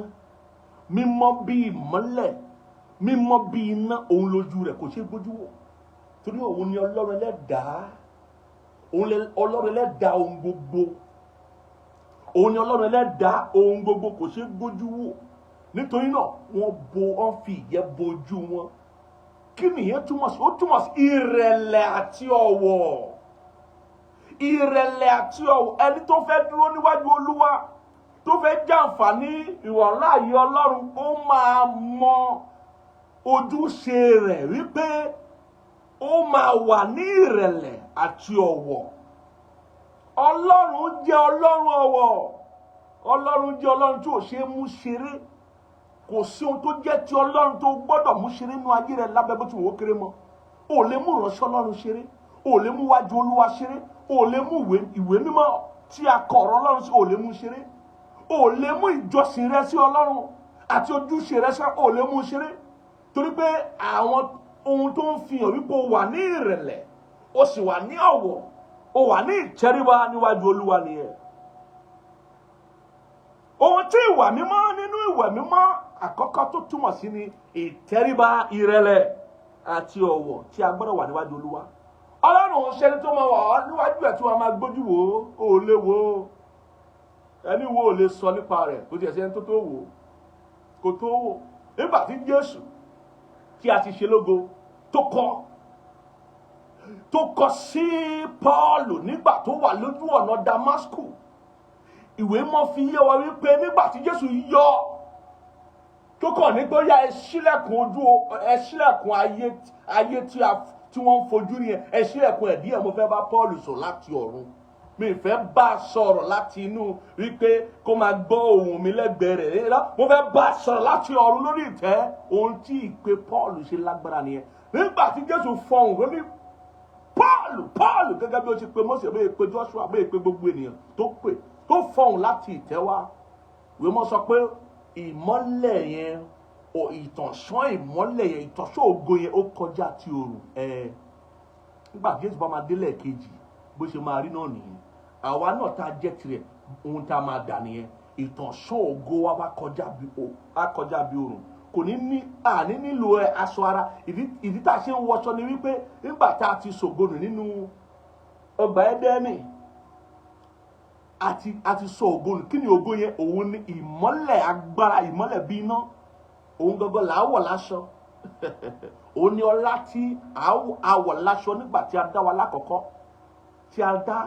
mímọ́ bí ìmọ́lẹ̀, mímọ́ bí iná, òun lójú rẹ̀ kò ṣe é gbójú wò, torí òun ni Ọlọ́run ẹlẹ́dàá, òun lẹ Ọlọ́run ẹlẹ́dàá ohun gbogbo. Òun ni Ọlọ́run ẹlẹ́dàá ohun gbogbo, kò ṣe é gbójú wò. Nítorí náà, wọ́n bo, wọ́n fi ìyẹ́ bojú wọn. Kí nìyẹn túmọ̀ sí? Ó túmọ̀ sí ìrẹ̀lẹ̀ àti ọ̀wọ̀, ìrẹ̀lẹ̀ àti ọ̀wọ̀. Ẹni tó fẹ́ dúró níwájú Olúwa, tó fẹ́ jàǹfààní ìwàláàyè Ọlọ́run, ó máa mọ ojúṣe rẹ̀ wípé ó máa wà ní ìrẹ̀lẹ̀ àti ọ̀wọ̀. Ọlọ́run jẹ́ Ọlọ́run ọ̀wọ̀. Ọlọ́run jẹ́ Ọlọ́run tí ò ṣe é mú ṣeré. Kò sí ohun tó jẹ́ ti Ọlọ́run tó gbọ́dọ̀ mú ṣeré nínú ayé rẹ̀ lábẹ́ bó ti wò ó kéré mọ́. Ò lè mú ìránṣẹ́ Ọlọ́run ṣeré, ò lè mú wájú Olúwa ṣeré, ò lè mú ìwé mímọ́ tí a kọ ọ̀rọ̀ Ọlọ́run sí, ò lè mú ṣeré, ò lè mú ìjọsìn rẹ sí Ọlọ́run àti ojúṣe rẹ sí, ò lè mú ṣeré, torí pé àwọn ohun tó ń fi hàn wípé o wà ní ìrẹ̀lẹ̀, o sì wà ní ọ̀wọ̀, o wà ní ìtẹríba níwájú Olúwa nìyẹn. Ohun tí ìwà mímọ́ nínú ìwà mímọ́ àkọ́kọ́ tó túmọ̀ sí ni ìtẹríba, ìrẹ̀lẹ̀ àti ọ̀wọ̀ tí a gbọ́dọ̀ wà níwájú Olúwa. Ọlọ́run ò ṣẹni tó máa wà wá níwájú ẹ̀ tí wọ́n máa gbójú wò ó. Ò lè wò ó, ẹni wo ò lè sọ nípa rẹ̀, kò tiẹ̀ sí ẹni tó tó wò ó, kò tó wò. Nígbà tí Jésù tí a ti ṣe lógo tó kọ sí Pọ́ọ̀lù nígbà tó wà lójú ọ̀nà Damasku, ìwé mọ́ fi yé wa wípé nígbà tí Jésù yọ tó kàn ní pé ó yá, ẹ ṣílẹ̀kùn ojú, ẹ ṣílẹ̀kùn ayé tí wọ́n ń fojú rí yẹn, ẹ ṣílẹ̀kùn ẹ̀ díẹ̀, mo fẹ́ bá Pọ́ọ̀lù sọ láti ọ̀run. Mi fẹ́ bá a sọ̀rọ̀ láti inú wípé kó máa gbọ́ ohùn mi lẹ́gbẹ̀ẹ́ rẹ̀ rírá. Mo fẹ́ bá a sọ̀rọ̀ láti ọ̀run lórí ìtẹ́. Ohun tí ìpè Pọ́ọ̀lù ṣe lágbára nìyẹn. Nígbà tí Jésù fọhùn, ó ní, "Pọ́ọ̀lù, Pọ́ọ̀lù," gẹ́gẹ́ bí ó ti pe Mósè, bí ó pe Joshua, bí ó pe gbogbo ènìyàn tó pè, tó fọhùn láti ìtẹ́ wá. Ìwé mọ́ sọ pé Ìmọ́lẹ̀ yẹn, ìtànṣán ìmọ́lẹ̀ yẹn, ìtànṣán ògo yẹn, ó kọjá ti òrùn. Nígbà tí Jésù bá máa délẹ̀ kejì, bó ṣe máa rí náà nìyẹn. Àwa náà tá a jẹ́ tirẹ̀, ohun tá a máa dà nìyẹn. Ìtànṣán ògo wa wá kọjá bí á kọjá bí òrùn. Kò ní ní àní nílò aṣọ ara. Ìdí tá a ṣe ń wọṣọ ni wípé nígbà tá a ti ṣògo nù nínú ọgbà Ẹ́dẹ́nì, àti sọ ògo nù. Kí ni ògo yẹn? Òun ni ìmọ́lẹ̀ agbára, ìmọ́lẹ̀ bí iná. Òun gangan là á wọ̀ láṣọ. Òun ni ọlá tí a wọ̀ láṣọ nígbà tí a dá wa lákọ̀ọ́kọ́, tí a dá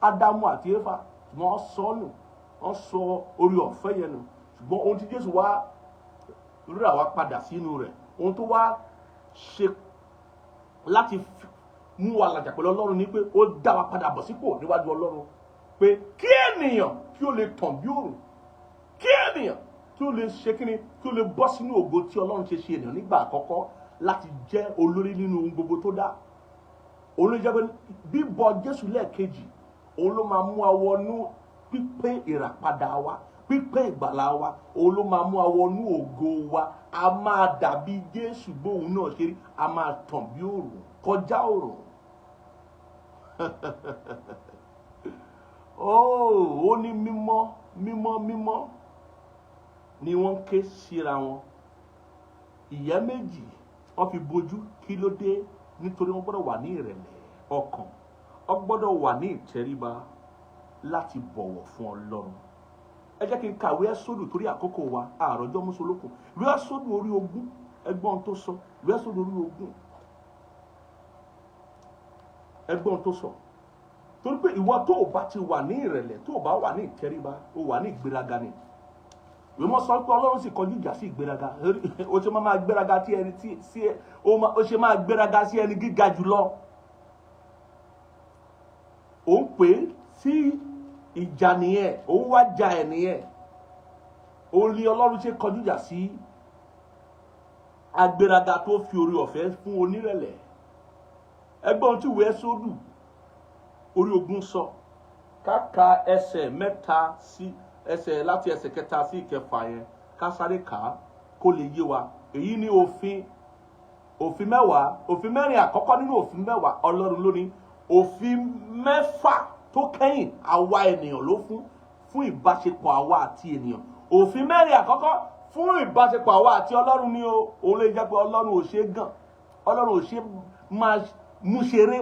Ádámù àti Éfà. Wọ́n sọ nù, wọ́n sọ orí ọ̀fẹ́ yẹn nù. Ṣùgbọ́n ohun tí Jésù wá rírà wá padà sínú rẹ̀, ohun tó wá ṣe láti mú wa làjà pẹ̀lú Ọlọ́run ni pé ó dá wa padà bọ̀ sípò níwájú Ọlọ́run, pé kí ènìyàn kí ó lè tàn bí òrùn, kí ènìyàn kí ó lè ṣe kíni, kí ó lè bọ́ sínú ògo tí Ọlọ́run ṣe ṣe ènìyàn nígbà àkọ́kọ́, láti jẹ́ olórí nínú ohun gbogbo tó dá. Òun ló jẹ́ pé bíbọ̀ Jésù lẹ́ẹ̀kejì, òun ló máa mú wa wọnú pípé ìràpadà wa, pípé ìgbàlà wa. Òun ló máa mú wa wọnú ògo wa. A máa dàbí Jésù bóun náà ṣe rí. A máa tàn bí òrùn, kọjá òrùn. Oh, ó ní mímọ́, mímọ́, mímọ́ ni wọ́n ké síra wọn. Ìyẹ́ méjì wọ́n fi bojú. Kí ló dé? Nítorí wọ́n gbọ́dọ̀ wà ní ìrẹ̀lẹ̀ ọkàn, wọ́n gbọ́dọ̀ wà ní ìtẹríba láti bọ̀wọ̀ fún Ọlọ́run. Ẹ jẹ́ kí n kàwé Ẹ́sódù torí àkókò wa, àròjọ mùsùlùkùn. Ìwé Ẹ́sódù orí 20, ẹgbọ́n tó sọ. Ìwé Ẹ́sódù orí 20, ẹgbọ́n tó sọ. Torí pé ìwọ tó o bá ti wà ní ìrẹ̀lẹ̀, tó o bá wà ní ìtẹríba, o wà ní ìgbéraga ni. Ìwé mọ́ sọ pé Ọlọ́run sì kọjú ìjà sí ìgbéraga. O ṣe máa gbéraga tí ẹni tí sí ẹ, o ṣe máa gbéraga sí ẹni gíga jùlọ. Ò ń pè é sí ìjà nìyẹn, òun wá ja ẹ nìyẹn. Òun ni Ọlọ́run ṣe kọjú ìjà sí agbéraga, tó fi orí ọ̀fẹ́ fún onírẹ̀lẹ̀. Ẹgbọ́n ohun tí ìwé Ẹ́sódù orí 20 sọ. Ká ka ẹsẹ̀ 3 sí ẹsẹ̀, láti ẹsẹ̀ 3 sí 6 yẹn, ká sáré kà á kó lè yé wa. Èyí ni òfin 10, òfin 4 àkọ́kọ́ nínú òfin 10 Ọlọ́run lónìí. Òfin 6 tó kẹ́yìn, àwa ènìyàn ló fún ìbáṣepọ̀ àwa àti ènìyàn. Òfin 4 àkọ́kọ́, fún ìbáṣepọ̀ àwa àti Ọlọ́run ni o. Òun lè jẹ́ pé Ọlọ́run ò ṣe é gàn, Ọlọ́run ò ṣe máa mú ṣeré.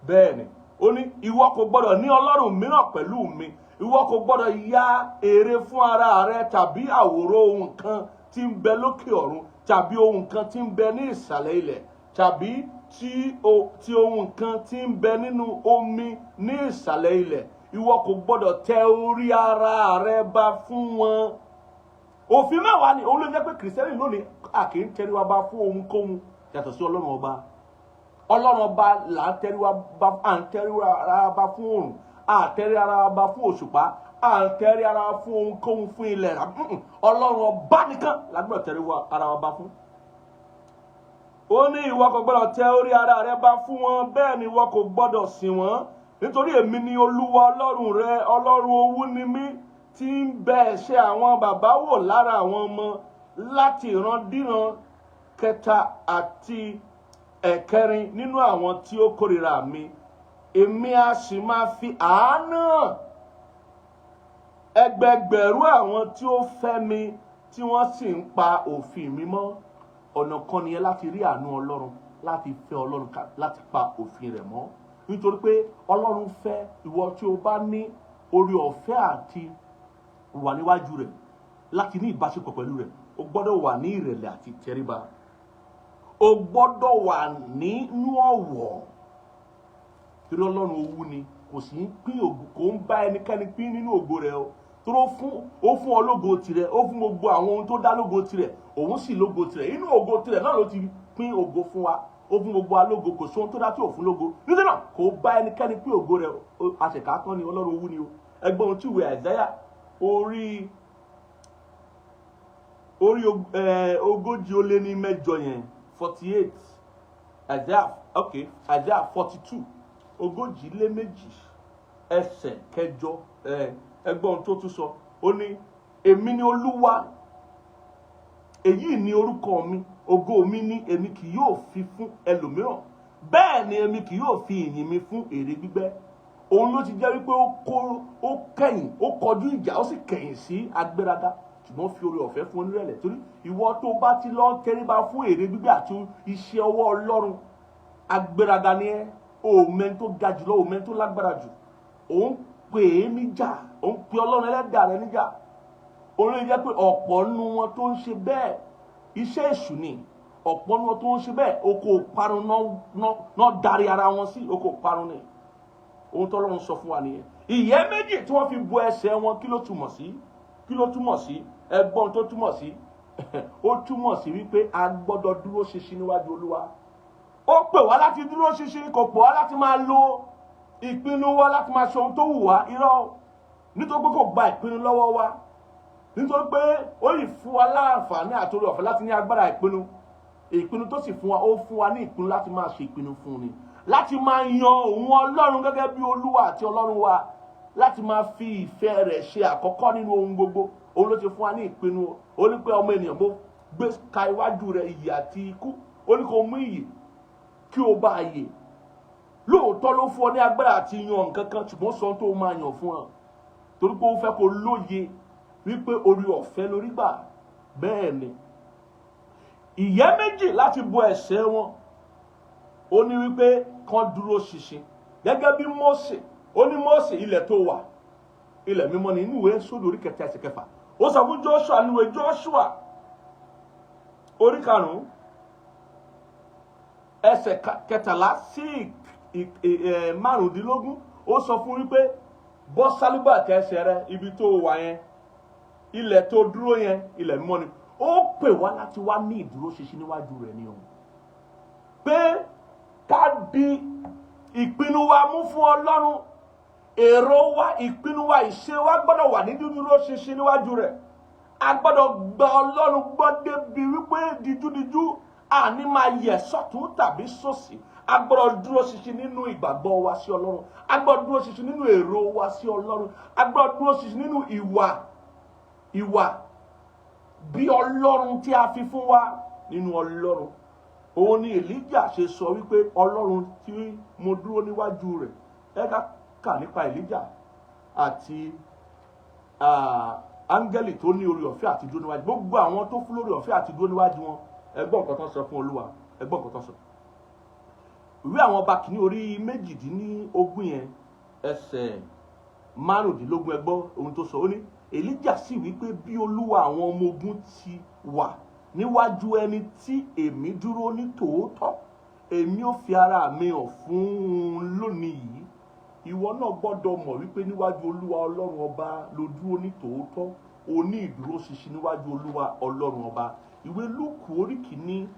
Bẹ́ẹ̀ ni ó ní, "Ìwọ kò gbọ́dọ̀ ní ọlọ́run mìíràn pẹ̀lú mi. Ìwọ kò gbọ́dọ̀ ya ère fún ara rẹ tàbí àwòrán ohun kan tí ń bẹ lókè ọ̀run, tàbí ohun kan tí ń bẹ ní ìsàlẹ̀ ilẹ̀, tàbí ti ohun kan tí ń bẹ nínú omi ní ìsàlẹ̀ ilẹ̀. Ìwọ kò gbọ́dọ̀ tẹ orí ara rẹ ba fún wọn." Òfin 10 ni. Òun ló jẹ́ pé Kìrìsìtẹ́nì lónìí, a kì í tẹríwa ba fún ohunkóhun yàtọ̀ sí Ọlọ́run Ọba. Ọlọ́run Ọba là ń tẹríwa ba. À ń tẹrí ara ba fún òrùn, à ń tẹrí ara ba fún òṣùpá, à ń tẹrí ara fún ohunkóhun, fún ilẹ̀. Ọlọ́run Ọba nìkan la gbọ́dọ̀ tẹrí ara wa ba fún. Ó ní, "Ìwọ kò gbọ́dọ̀ tẹ orí ara rẹ ba fún wọn, bẹ́ẹ̀ ni ìwọ kò gbọ́dọ̀ sìn wọ́n, nítorí èmi ni Olúwa Ọlọ́run rẹ. Ọlọ́run owú ni mí, tí ń bẹ ẹ̀ṣẹ̀ àwọn bàbá wò lára àwọn ọmọ láti ìrandíran kẹta àti ẹ̀kẹrin nínú àwọn tí ó kórìíra mi. Èmi a sì máa fi àánú hàn ẹgbẹgbẹ̀rún àwọn tí ó fẹ́ mi, tí wọ́n sì ń pa òfin mi mọ́." Ọ̀nà kan nìyẹn láti rí àánú Ọlọ́run, láti fẹ́ Ọlọ́run, láti pa òfin rẹ̀ mọ́, nítorí pé Ọlọ́run fẹ́ ìwọ tí o bá ní orí ọ̀fẹ́ àti wà níwájú rẹ̀, láti ní ìbáṣepọ̀ pẹ̀lú rẹ̀. O gbọ́dọ̀ wà ní ìrẹ̀lẹ̀ àti ìtẹríba. O gbọ́dọ̀ wà nínú ọ̀wọ̀, torí Ọlọ́run owú ni. Kò sì ń pín ògo, kò ń bá ẹnikẹ́ni pín nínú ògo rẹ̀ o. Torí ó fún ọ lógo tirẹ̀, ó fún gbogbo àwọn ohun tó dá lógo tirẹ̀, òun sì lógo tirẹ̀. Inú ògo tirẹ̀ náà ló ti pín ògo fún wa. Ó fún gbogbo wa lógo. Kò sóhun tó dá tí ò fún lógo. Nítorí náà, kò bá ẹnikẹ́ni pín ògo rẹ̀. Àṣekà tán ni. Ọlọ́run owú ni o. Ẹgbọ́n ohun tí ìwé Àìsáyà orí 48 yẹn, 48, Isaiah, ok, Isaiah 42, 42, ẹsẹ̀ 8. Ẹgbọ́n ohun tó tún sọ. Ó ní Èmi ni Olúwa, èyí ni orúkọ mi, ògo mi ni èmi kì yóò fi fún ẹlòmíràn, bẹ́ẹ̀ ni èmi kì yóò fi ìyìn mi fún ère gbígbẹ́. Òun ló ti jẹ́ wípé ó kó ó kẹ̀yìn, ó kọjú ìjà, ó sì kẹ̀yìn sí agbéraga, ṣùgbọ́n fi oore ọ̀fẹ́ fún onírẹ̀lẹ̀. Torí ìwọ tó bá ti lọ tẹríba fún ère gbígbẹ́ àti iṣẹ́ ọwọ́ Ọlọ́run, agbéraga ni ẹ́. Òmẹ́ni tó ga jùlọ, òmẹ́ni tó lágbára jù, òun pè é níjà, òun pè Ọlọ́run ẹlẹ́dàá rẹ níjà. Òun lè jẹ́ pé ọ̀pọ̀ nínú wọn tó ń ṣe bẹ́ẹ̀, iṣẹ́ èṣù ni. Ọ̀pọ̀ nínú wọn tó ń ṣe bẹ́ẹ̀, oko parun náà darí ara wọn sí oko parun ni. Ohun tó Ọlọ́run sọ fún wa nìyẹn. Ìyẹ́ méjì tí wọ́n fi bo ẹsẹ̀ wọn, kí ló túmọ̀ sí? Kí ló túmọ̀ sí? Ẹgbọ́n tó túmọ̀ sí, ó túmọ̀ sí wípé a gbọ́dọ̀ dúró ṣinṣin níwájú Olúwa. Ó pè wá láti dúró ṣinṣin, kò pè wá láti máa lo ìpinnu wa láti máa ṣe ohun tó wù wá. Irọ́, nítorí pé kò gba ìpinnu lọ́wọ́ wa, nítorí pé ó yìí fún wa láǹfààní àti oore ọ̀fẹ́ láti ní agbára ìpinnu. Ìpinnu tó sì fún wa, ó fún wa ní ìpinnu láti máa ṣe ìpinnu fún ni, láti máa yan òun Ọlọ́run gẹ́gẹ́ bí Olúwa àti Ọlọ́run wa, láti máa fi ìfẹ́ rẹ̀ ṣe àkọ́kọ́ nínú ohun gbogbo. Òun ló ti fún wa ní ìpinnu. Ó ní pé, ọmọ ènìyàn, mo gbé ka iwájú rẹ̀ ìyè àti ikú. Ó ní kó mú ìyè kí o bá yè. Lóòótọ́ ló fún ọ ní agbára àti yan nǹkan kan, ṣùgbọ́n sọ ohun tó máa yàn fún ọ, torí pé ó fẹ́ kó lóye wípé orí ọ̀fẹ́ lórí gbà. Bẹ́ẹ̀ ni, ìyẹ́ méjì láti bo ẹ̀ṣẹ̀ wọn, ó ní wípé kán dúró ṣinṣin gẹ́gẹ́ bí Mósè. Ó ní, Mósè, ilẹ̀ tó wà, ilẹ̀ mímọ́ ní. Inú ìwé Ẹ́kísódù orí 3 ẹsẹ̀ 6, ó sọ fún Joshua, nínú ìwé Joshua orí 5 ẹsẹ̀ 13 sí 15, ó sọ fún wípé, bọ́ sálúbàtà ẹsẹ̀ rẹ, ibi tó wà yẹn, ilẹ̀ tó dúró yẹn, ilẹ̀ mímọ́ ni. Ó pè wá láti wá ní ìdúró ṣinṣin níwájú rẹ̀ ni o, pé ká di ìpinnu wa mú fún Ọlọ́run. Èrò wa, ìpinnu wa, ìṣe wa gbọ́dọ̀ wà ní dídúró ṣinṣin níwájú rẹ̀. A gbọ́dọ̀ gba Ọlọ́run gbọ́ débi wípé díjúdíjú àní máa yẹ̀ sọ́tún tàbí sósì. A gbọ́dọ̀ dúró ṣinṣin nínú ìgbàgbọ́ wa sí Ọlọ́run. A gbọ́dọ̀ dúró ṣinṣin nínú èrò wa sí Ọlọ́run. A gbọ́dọ̀ dúró ṣinṣin nínú ìwà bí Ọlọ́run tí a fi fún wa nínú Ọlọ́run. Òun ni Èlíjà ṣe sọ wípé, Ọlọ́run tí mo dúró níwájú rẹ̀. Ẹ ká kà nípa Èlíjà àti áńgẹ́lì tó ní orí ọ̀fẹ́ àti dúró níwájú. Gbogbo àwọn tó fún lórí ọ̀fẹ́ àti dúró níwájú wọn, ẹ gbọ́ nǹkan tó sọ fún Olúwa. Ẹ gbọ́ nǹkan tó sọ. Ìwé àwọn Ọba Kìíní orí 18 yẹn, ẹsẹ̀ 15, ẹ gbọ́ ohun tó sọ. Ó ní, Èlíjà sì wí pé, bí Olúwa àwọn ọmọ ogun ti wà, níwájú ẹni tí èmi dúró, ní tòótọ́ èmi ò fi ara mi hàn fún un lónìí yìí. Ìwọ náà gbọ́dọ̀ mọ̀ wípé níwájú Olúwa Ọlọ́run ọba ló dúró ní tòótọ́. O ní ìdúró ṣinṣin níwájú Olúwa Ọlọ́run ọba. Ìwé Lúùkù orí 1,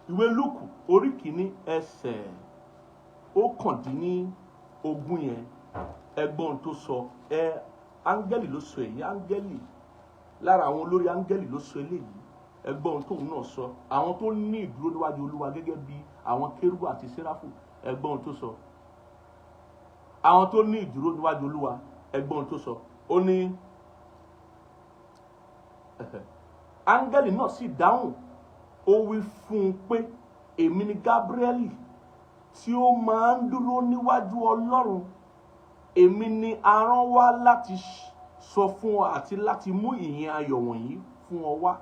ìwé Lúùkù orí 1 ẹsẹ̀ 19 yẹn, ẹgbọ́n tó sọ. Ẹ áńgẹ́lì ló sọ èyí. Áńgẹ́lì lára àwọn olórí áńgẹ́lì ló sọ eléyìí. Ẹgbọ́n tóun náà sọ. Àwọn tó ní ìdúró níwájú Olúwa gẹ́gẹ́ bí àwọn kérúbù àti séráfù, ẹgbọ́n tó sọ. Àwọn tó ní ìdúró níwájú Olúwa, ẹgbọ́n tó sọ. Ó ní, áńgẹ́lì náà sì dáhùn, ó wí fún un pé, èmi ni Gabrieli tí ó máa ń dúró níwájú Ọlọ́run. Èmi ni a rán wá láti sọ fún ọ àti láti mú ìyìn ayọ̀ wọ̀nyí fún ọ wá.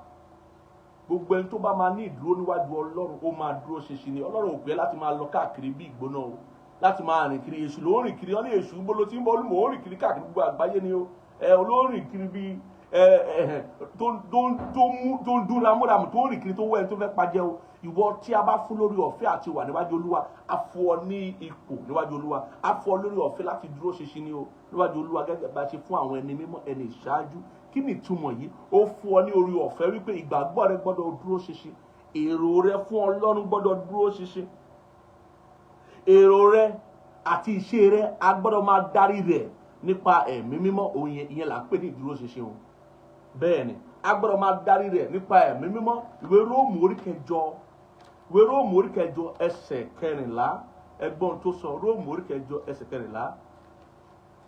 Gbogbo ẹni tó bá máa ní ìdúró níwájú Ọlọ́run, ó máa dúró ṣinṣin ni. Ọlọ́run ò pé láti máa lọ káàkiri bí ìgbóná o, láti máa rìn kiri. Èṣù ló ń rìn kiri. Wọ́n ní, èṣù gbolo tí ń bọ́ olúmọ̀, ó rìn kiri káàkiri gbogbo àgbáyé ni o. Ẹ olóòrìn kiri bí ẹ ẹ tó tó tó mú tó ń dún ramúramù, tó ń rìn kiri, tó wọ ẹni tó fẹ́ pajẹ́ o. Ìwọ tí a bá fún lórí ọ̀fẹ́ àti wà níwájú Olúwa, a fún ọ ní ipò níwájú Olúwa, a fún ọ lórí ọ̀fẹ́ láti dúró ṣinṣin ní o níwájú Olúwa, gẹ́gẹ́ bá a ṣe fún àwọn ẹni mímọ́, ẹni ìṣáájú. Kí ni ìtumọ̀ yìí? Ó fún ọ ní orí ọ̀fẹ́ wípé ìgbàgbọ́ rẹ gbọ́dọ̀ dúró ṣinṣin, èrò rẹ fún Ọlọ́run gbọ́dọ̀ dúró ṣinṣin, èrò rẹ àti ìṣe rẹ, a gbọ́dọ̀ máa darí rẹ̀ nípa Ẹ̀mí Mímọ́. Òun yẹn, ìyẹn là ń pè ní ìdúró ṣinṣin o. Bẹ́ẹ̀ ni, a gbọ́dọ̀ máa darí rẹ̀ nípa Ẹ̀mí Mímọ́. Ìwé Róòmù orí 8, ìwé Róòmù orí 8 ẹsẹ̀ 14, ẹgbọ́n tó sọ. Róòmù orí 8 ẹsẹ̀ 14.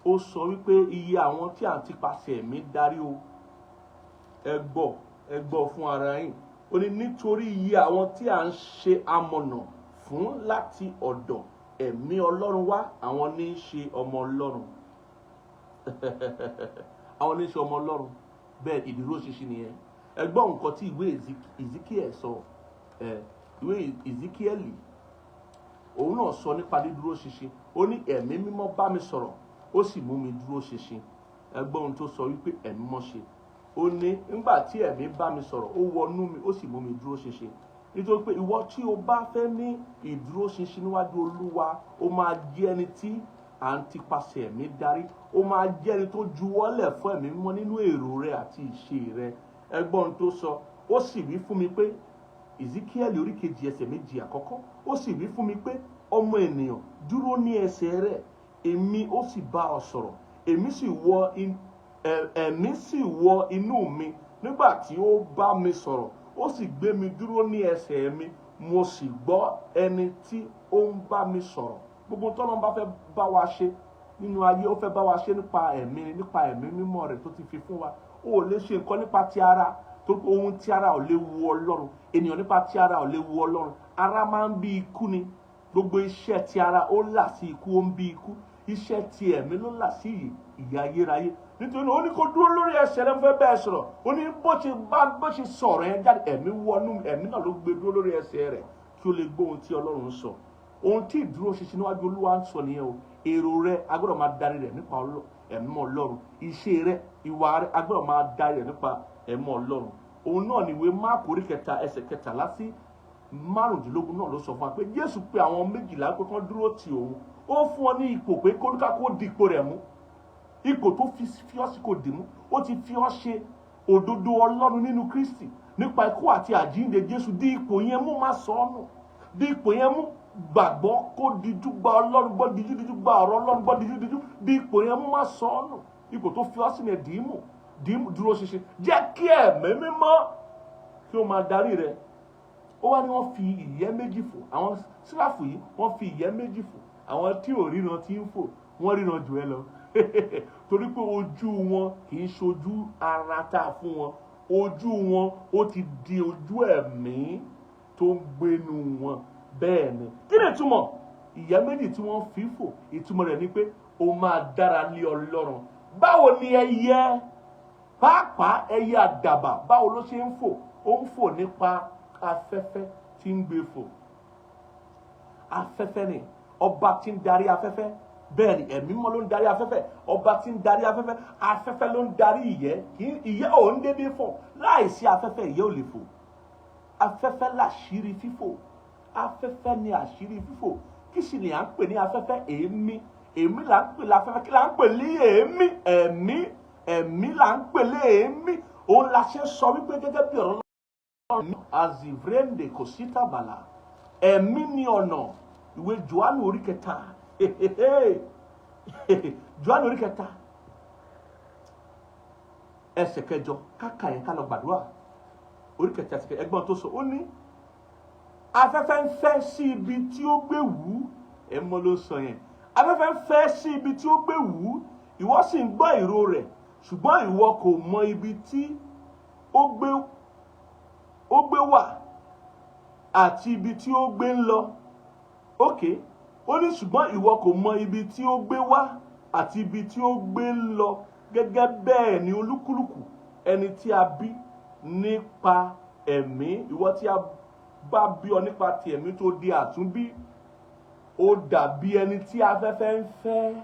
Ó sọ wípé iye àwọn tí à ń tipasẹ̀ ẹ̀mí darí o. Ẹ gbọ́, ẹ gbọ́ fún ara yín. Ó ní nítorí iye àwọn tí à ń ṣe amọ̀nà fún láti ọ̀dọ̀ ẹ̀mí Ọlọ́run wá, àwọn ní í ṣe ọmọ Ọlọ́run. Àwọn ní í ṣe ọmọ Ọlọ́run. Bẹ́ẹ̀ ìdúró ṣinṣin nìyẹn. Ẹ gbọ́ nǹkan tí ìwé Ezekiel sọ. Ìwé Ezekiel, òun náà sọ nípa dídúró ṣinṣin. Ó ní ẹ̀mí mímọ́ bá mi sọ̀rọ̀, ó sì mú mi dúró ṣinṣin. Ẹ gbọ́ ohun tó sọ wípé ẹ̀mí mímọ́ ṣe. Ó ní nígbà tí ẹ̀mí bá mi sọ̀rọ̀, ó wọnú mi, ó sì mú mi dúró ṣinṣin. Nítorí pé ìwọ tí o bá fẹ́ ní ìdúró ṣinṣin níwájú Olúwa, ó máa jẹ́ ẹni tí à ń tipasẹ̀ ẹ̀mí darí. Ó máa jẹ́ ẹni tó juwọ́lẹ̀ fún ẹ̀mí mímọ́ nínú èrò rẹ àti ìṣe rẹ. Ẹ gbọ́ ohun tó sọ. Ó sì wí fún mi pé, Ezekiel orí 2 ẹsẹ̀ 2 àkọ́kọ́, ó sì wí fún mi pé, ọmọ ènìyàn, dúró ní ẹsẹ̀ rẹ, èmi ó sì bá ọ sọ̀rọ̀. Èmi sì wọ ẹ̀mí sì wọ inú mi nígbà tí ó bá mi sọ̀rọ̀, ó sì gbé mi dúró ní ẹsẹ̀ mi, mo sì gbọ́ ẹni tí ó ń bá mi sọ̀rọ̀. Gbogbo tọ́lọ́run bá fẹ́ bá wa ṣe nínú ayé, ó fẹ́ bá wa ṣe nípa ẹ̀mí, nípa ẹ̀mí mímọ́ rẹ̀ tó ti fi fún wa. Ó lè ṣe nǹkan nípa ti ara, tó ohun tí ara ò lè wu Ọlọ́run. Ènìyàn nípa ti ara ò lè wu Ọlọ́run. Ara máa ń bí ikú ni. Gbogbo iṣẹ́ ti ara ó là sí ikú, ó ń bí ikú. Iṣẹ́ ti ẹ̀mí ló là sí ìyè ayérayé. Nítorí náà ó ní kó dúró lórí ẹsẹ̀ rẹ̀, fẹ́ bẹ́ẹ̀ sọ̀rọ̀. Ó ní bó ṣe sọ̀rọ̀ yẹn jáde, ẹ̀mí wọnú, ẹ̀mí náà ló gbé dúró lórí ẹsẹ̀ rẹ̀ kí ó lè gbọ́ ohun tí Ọlọ́run sọ. Ohun tí ìdúró ṣinṣin níwájú Olúwa ń sọ nìyẹn o. Èrò rẹ, a gbọ́dọ̀ máa darí rẹ̀ nípa ẹ̀mí Ọlọ́run. Iṣẹ́ rẹ, ìwà rẹ, a gbọ́dọ̀ máa darí rẹ̀ nípa ẹ̀mí Ọlọ́run. Òun náà ni ìwé Máàkù orí 3 ẹsẹ̀ 13 sí 15 náà ló sọ fún wa pé Jésù pe àwọn 12 pé kán dúró tì òun. Ó fún wọn ní ipò pé kólúkálukú di ipò rẹ̀ mú. Ipò tó fi ọ́ sí kò dì mú. Ó ti fi ọ́ ṣe òdodo Ọlọ́run nínú Kristi nípa ikú àti àjíǹde Jésù. Di ipò yẹn mú, má sọ ọ́ nù. Di ipò yẹn mú, gbàgbọ́ kó dijú gba Ọlọ́run gbọ́, dijú dijú gba ọ̀rọ̀ Ọlọ́run gbọ́, dijú dijú. Di ipò yẹn mú, má sọ ọ́ nù. Ipò tó fi ọ́ sí yẹn, dì í mú, dì í mú, dúró ṣinṣin. Jẹ́ kí ẹ̀mí mímọ́ kí ó máa darí rẹ. Ó wá ní wọ́n fi ìyẹ́ méjì fò. Àwọn síráfù yìí, wọ́n fi ìyẹ́ méjì fò. Àwọn tí ò ríran tí ń fò, wọ́n ríran jù ẹ lọ. Torí pé ojú wọn kì í ṣojú ara tá a fún wọn. Ojú wọn ó ti di ojú ẹ̀mí tó ń gbénu wọn. Bẹ́ẹ̀ ni. Kí ni ìtumọ̀? Ìyẹ́ méjì tí wọ́n fi fò, ìtumọ̀ rẹ̀ ni pé ó máa dára lé Ọlọ́run. Báwo ni ẹyẹ, pàápàá ẹyẹ àdàbà, báwo ló ṣe ń fò? Ó ń fò nípa afẹ́fẹ́ tí ń gbé fò. Afẹ́fẹ́ ni ọba tí ń darí afẹ́fẹ́. Bẹ́ẹ̀ ni, ẹ̀mí mímọ́ ló ń darí afẹ́fẹ́. Ọba tí ń darí afẹ́fẹ́, afẹ́fẹ́ ló ń darí ìyẹ́. Kì í ìyẹ́ ò ń dédé fò. Láìsí afẹ́fẹ́, ìyẹ́ ò lè fò. Afẹ́fẹ́ làṣírí fífò. Afẹ́fẹ́ ni àṣírí fífò. Kí sì ni à ń pè ní afẹ́fẹ́? Èémí. Èémí là ń pè láfẹ́fẹ́. Kí là ń pè ní èémí? Ẹ̀mí. Ẹ̀mí là ń pè ní èémí. Òun la ṣe sọ wípé gẹ́gẹ́ bí ọ̀rọ̀ Ọlọ́run, azivrende kò sí tàbàlà. Ẹ̀mí ni ọ̀nà. Ìwé Jòhánù orí 3. Jòhánù orí 3 ẹsẹ̀ 8, káka yẹn ká lọ gbàdúrà. Orí 3 ẹsẹ̀ 8, ẹgbọ́n tó sọ, ó ní afẹ́fẹ́ ń fẹ́ sí ibi tí ó gbé wù ú. Ẹ mọ́ ló sọ yẹn. Afẹ́fẹ́ ń fẹ́ sí ibi tí ó gbé wù ú, ìwọ sì ń gbọ́ ìró rẹ̀, ṣùgbọ́n ìwọ kò mọ ibi tí ó gbé wà àti ibi tí ó gbé ń lọ. Ok, ó ní ṣùgbọ́n ìwọ kò mọ ibi tí ó gbé wá àti ibi tí ó gbé ń lọ. Gẹ́gẹ́ bẹ́ẹ̀ ni olúkúlùkù ẹni tí a bí nípa ẹ̀mí. Ìwọ tí a bá bí ọ nípa ti ẹ̀mí tó di àtúnbí, ó dàbí ẹni tí afẹ́fẹ́ ń fẹ́.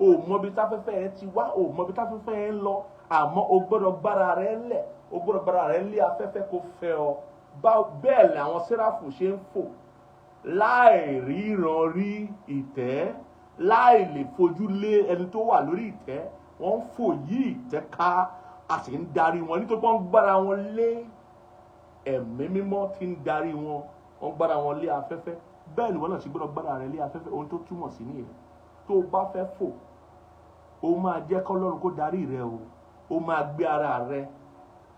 O mọ ibi táfẹ́fẹ́ yẹn ti wá, o mọ ibi táfẹ́fẹ́ yẹn ń lọ, àmọ́ o gbọ́dọ̀ gbára rẹ lẹ̀, o gbọ́dọ̀ gbára rẹ lé afẹ́fẹ́ kó fẹ́ ọ. Bẹ́ẹ̀ làwọn sẹ́ráfù ṣe ń fò láì ríran rí ìtẹ́, láì lè fojú lé ẹni tó wà lórí ìtẹ́. Wọ́n ń fò yí ìtẹ́ ká, a sì ń darí wọn nítorí wọ́n ń gbára wọn lé ẹ̀mí mímọ́ tí ń darí wọn. Wọ́n ń gbára wọn lé afẹ́fẹ́. Bẹ́ẹ̀ ni wọ́n náà ṣe gbọ́dọ̀ gbára rẹ lé afẹ́fẹ́. Ohun tó túmọ̀ sí nìyẹn. Tó o bá fẹ́ fò, o máa jẹ́ kọ́lọ́run kó darí rẹ o. O máa gbé ara rẹ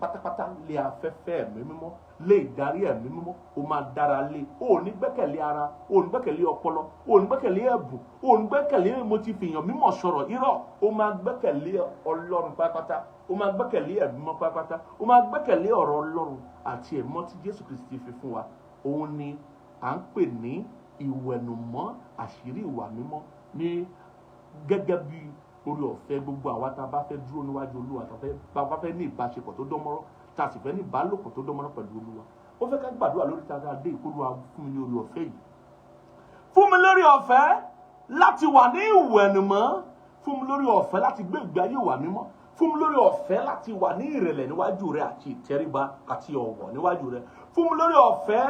pátápátá lé afẹ́fẹ́ ẹ̀mí mímọ́, lé ìdarí ẹ̀mí mímọ́. O máa dára lé. O ò ní gbẹ́kẹ̀lé ara, o ò ní gbẹ́kẹ̀lé ọpọlọ, o ò ní gbẹ́kẹ̀lé ẹ̀bùn, o ò ní gbẹ́kẹ̀lé mo ti fìyàn mímọ̀ sọ̀rọ̀ irọ́. O máa gbẹ́kẹ̀lé Ọlọ́run pátápátá, o máa gbẹ́kẹ̀lé ẹ̀mí mímọ́ pátápátá, o máa gbẹ́kẹ̀lé ọ̀rọ̀ Ọlọ́run àti ẹ̀mọ́ tí Jésù Kristi fi fún wa. Òun ni à ń pè ní ìwẹ̀nùmọ́ àṣírí ìwà mímọ́ ní gẹ́gẹ́ bí orí ọ̀fẹ́ gbogbo àwa tá a bá fẹ́ dúró níwájú Olúwa, tá a bá fẹ́ ní ìbáṣepọ̀ tó dánmọ́rán, tá a sì fẹ́ ní ìbálòpọ̀ tó dánmọ́rán pẹ̀lú Olúwa. Ó fẹ́ ká gbàdúrà lórí tá a dé ìkólúwa fún mi ní orí ọ̀fẹ́ yìí. Fún mi lórí ọ̀fẹ́ láti wà ní ìwẹ̀nùmọ́, fún mi lórí ọ̀fẹ́ láti gbé ìgbé ayé ìwà mímọ́, fún mi lórí ọ̀fẹ́ láti wà ní ìrẹ̀lẹ̀ níwájú rẹ àti ìtẹríba àti ọ̀wọ̀ níwájú rẹ, fún mi lórí ọ̀fẹ́